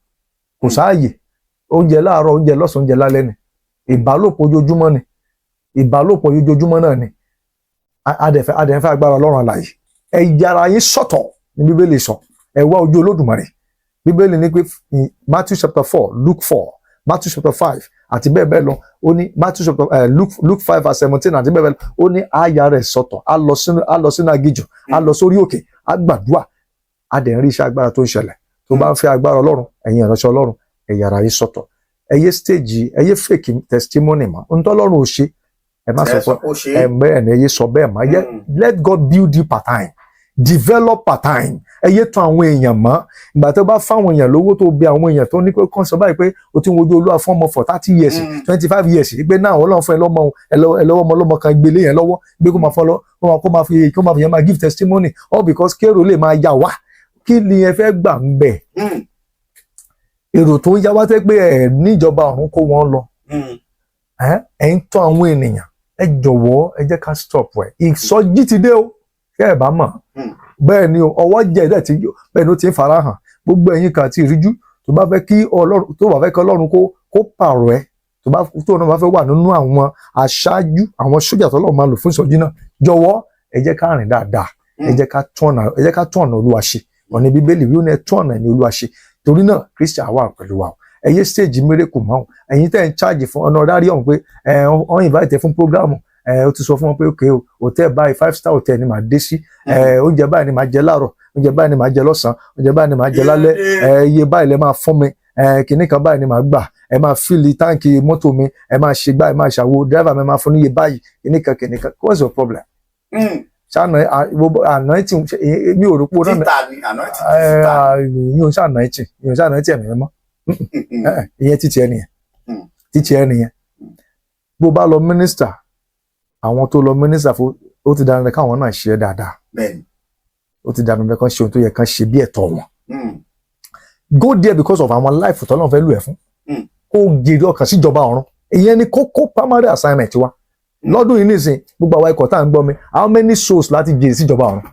Kò sáàyè. Oúnjẹ láàárọ̀, oúnjẹ lọ́sàn-án, oúnjẹ lálẹ́ ni. Ìbálòpọ̀ ojoojúmọ́ ni, ìbálòpọ̀ ojoojúmọ́ náà ni. Adẹ̀fẹ́ agbára Ọlọ́run àlàyé. Ẹ yára yín sọ́tọ̀ ní Bíbélì sọ. Ẹ wá ojú Olódùmarè. Bíbélì ní pé in Matthew chapter 4, Luke 4, Matthew chapter 5 àti bẹ́ẹ̀ bẹ́ẹ̀ lọ, ó ní Matthew chapter Luke 5 verse 17 àti bẹ́ẹ̀ bẹ́ẹ̀ lọ, ó ní á ya rẹ̀ sọ́tọ̀, á lọ sínú aginjù, á lọ sórí òkè, á gbàdúrà. Á dẹ̀ ń rí iṣẹ́ agbára tó ń ṣẹlẹ̀. Tó bá ń fẹ́ agbára Ọlọ́run, ẹ̀yin ìránṣẹ́ Ọlọ́run, ẹ yára yín sọ́tọ̀. Ẹ yé stage, ẹ yé fake testimony mọ́. Ohun tó Ọlọ́run ò ṣe, ẹ má sọ Ẹ sọ pé pé ó ṣe ẹ bẹ́ẹ̀ ni. Ẹ yé sọ bẹ́ẹ̀ mọ́. Let God build you part time, develop part time. Ẹ yé tún àwọn èèyàn mọ́. Ìgbà tó bá fáwọn èèyàn lówó, tó bí àwọn èèyàn tó ní pé kàn sọ báyìí pé o ti ń wojú Olúwa fún ọmọ for 30 years, 25 years, pé náà Ọlọ́run fún ẹ lọ́mọ o, ẹ lọ́wọ́ ọmọ ọlọ́mọ kan, gbélé yẹn lọ́wọ́, gbé kó máa fọ́ lọ, kó máa fi yẹn máa give testimony, all because kérò lè máa yà wá. Kí ni ẹ fẹ́ gbà ń bẹ̀? Èrò tó ń yá wá tẹ́ pé ẹ níjọba ọ̀run kó wọn lọ. Ẹ ń tọ́ àwọn ènìyàn. Ẹ jọ̀wọ́, ẹ jẹ́ ká stop ẹ̀. Ìsọjí ti dé o, kẹ́ ẹ bá mọ̀. Bẹ́ẹ̀ ni o, ọwọ́ jẹ́ ẹ̀dẹ̀ tí bẹ́ẹ̀ ni ó ti ń farahàn. Gbogbo ẹ̀yin kan àti ìríjú tó bá fẹ́ kí Ọlọ́run, tó bá fẹ́ kí Ọlọ́run kó pààrọ̀ ẹ, tó bá tó náà bá fẹ́ wà nínú àwọn aṣáájú, àwọn sójà tọ́lọ́run máa lò fún ìsọjí náà, jọ̀wọ́, ẹ jẹ́ ká rìn dáadáa. Ẹ jẹ́ ká tún ọ̀nà Olúwa ṣe. Ọ̀nà Bíbélì wí, ó ní ẹ tún ọ̀nà ní Olúwa ṣe. Torí náà, Kristi àwa pẹ̀lú wa o. Ẹ yé stage miracle mọ́ o. Ẹ̀yin tẹ́ ń charge fún honorarium pé ẹ wọ́n invite ẹ fún program, ẹ ó ti sọ fún wọn pé ok o, hotel báyìí, five star hotel ni màá dé sí, ẹ oúnjẹ báyìí ni màá jẹ láàárọ̀, oúnjẹ báyìí ni màá jẹ lọ́sàn-án, oúnjẹ báyìí ni màá jẹ lálẹ́, ẹ iye báyìí lẹ máa fún mi, ẹ kìnnì kan báyìí ni màá gbà, ẹ máa fill tank mọ́tò mi, ẹ máa ṣe gbá, ẹ máa ṣàwo, driver mi máa fún níye báyìí, kìnnì kan kìnnì kan. What's your problem? Ṣáà anointing mi ò rò pé o náà Títà ni anointing, títà. Ìyẹn ò ṣe anointing, ìyẹn ò ṣe anointing ẹ̀mí mímọ́. Ìyẹn títí ẹ nìyẹn. Títí ẹ nìyẹn. Bó bá lọ minister, àwọn tó lọ minister fún, ó ti dáná káwọn náà ṣe é dáadáa. Ó ti dáná kán ṣe ohun tó yẹ kán ṣe bí ẹ̀tọ́ wọn. Go there because of àwọn life tọ́lọ́run fẹ́ lù ẹ́ fún, kó jèrè ọkàn síjọba ọ̀run. Ìyẹn ni kókó primary assignment wa lọ́dún yìí nìsín. Gbogbo àwọn ikọ̀ tá à ń gbọ́ mi, how many souls láti jèrè síjọba ọ̀run?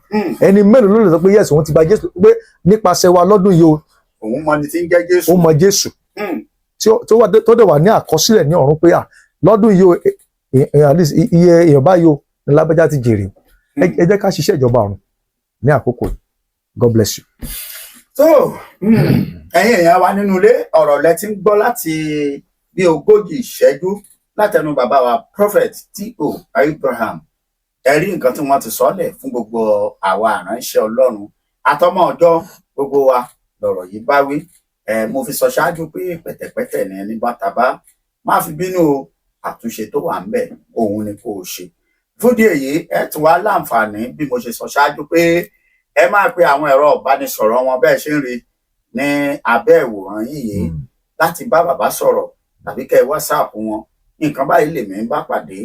Ẹni mélòó ló lè sọ pé yes, òun ti gba Jésù, pé nípasẹ̀ wa lọ́dún yìí o, Òun mọ ni tí ń jẹ́ Jésù. Ó mọ Jésù, tí ó dẹ̀ wà ní àkọsílẹ̀ ní ọ̀run pé à lọ́dún yìí o, at least iye èèyàn báyìí o ní lágbájá ti jèrè. Ẹ jẹ́ ká ṣiṣẹ́ ìjọba ọ̀run ní àkókò yìí. God bless you. So ẹ̀yin èèyàn wa nínú ilé, ọ̀rọ̀ lẹ ti ń gbọ́ láti bí 40 ìṣẹ́jú látẹnu bàbá wa, Prophet T.O. Abraham. Ẹ rí nǹkan tí wọ́n ti sọ́lẹ̀ fún gbogbo àwa àránṣẹ́ Ọlọ́run àtọmọ ọjọ́, gbogbo wa lọ̀rọ̀ yìí bá wí. Ẹ mo fi sọ ṣáájú pé pẹ̀tẹ̀pẹ̀tẹ̀ ní ẹni bá tabá má fi bínú o. Àtúnṣe tó wà ń bẹ̀ òun ni kò ṣe. Fúdí èyí, ẹ tún wá láǹfààní, bí mo ṣe sọ ṣáájú, pé ẹ máa pe àwọn ẹ̀rọ ìbánisọ̀rọ̀ wọn bẹ́ẹ̀ ṣe ń rí ní abẹ́ ìwòran yìí láti bá bàbá sọ̀rọ̀ tàbí kẹ́ ẹ WhatsApp wọn. Nǹkan báyìí lèmi ń bá pàdé,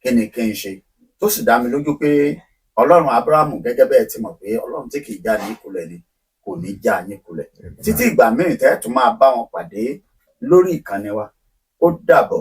kí ni kí n ṣe? Tó sì dá mi lójú pé Ọlọ́run Abrahamu, gẹ́gẹ́ bẹ́ẹ̀ ti mọ̀ pé Ọlọ́run tí kì í já ní ìkulẹ̀ ni, kò Kò ní já yín kulẹ̀. Títí ìgbà míì tẹ́ tún máa bá wọn pàdé lórí ìkànnì wa, ó dàbọ̀.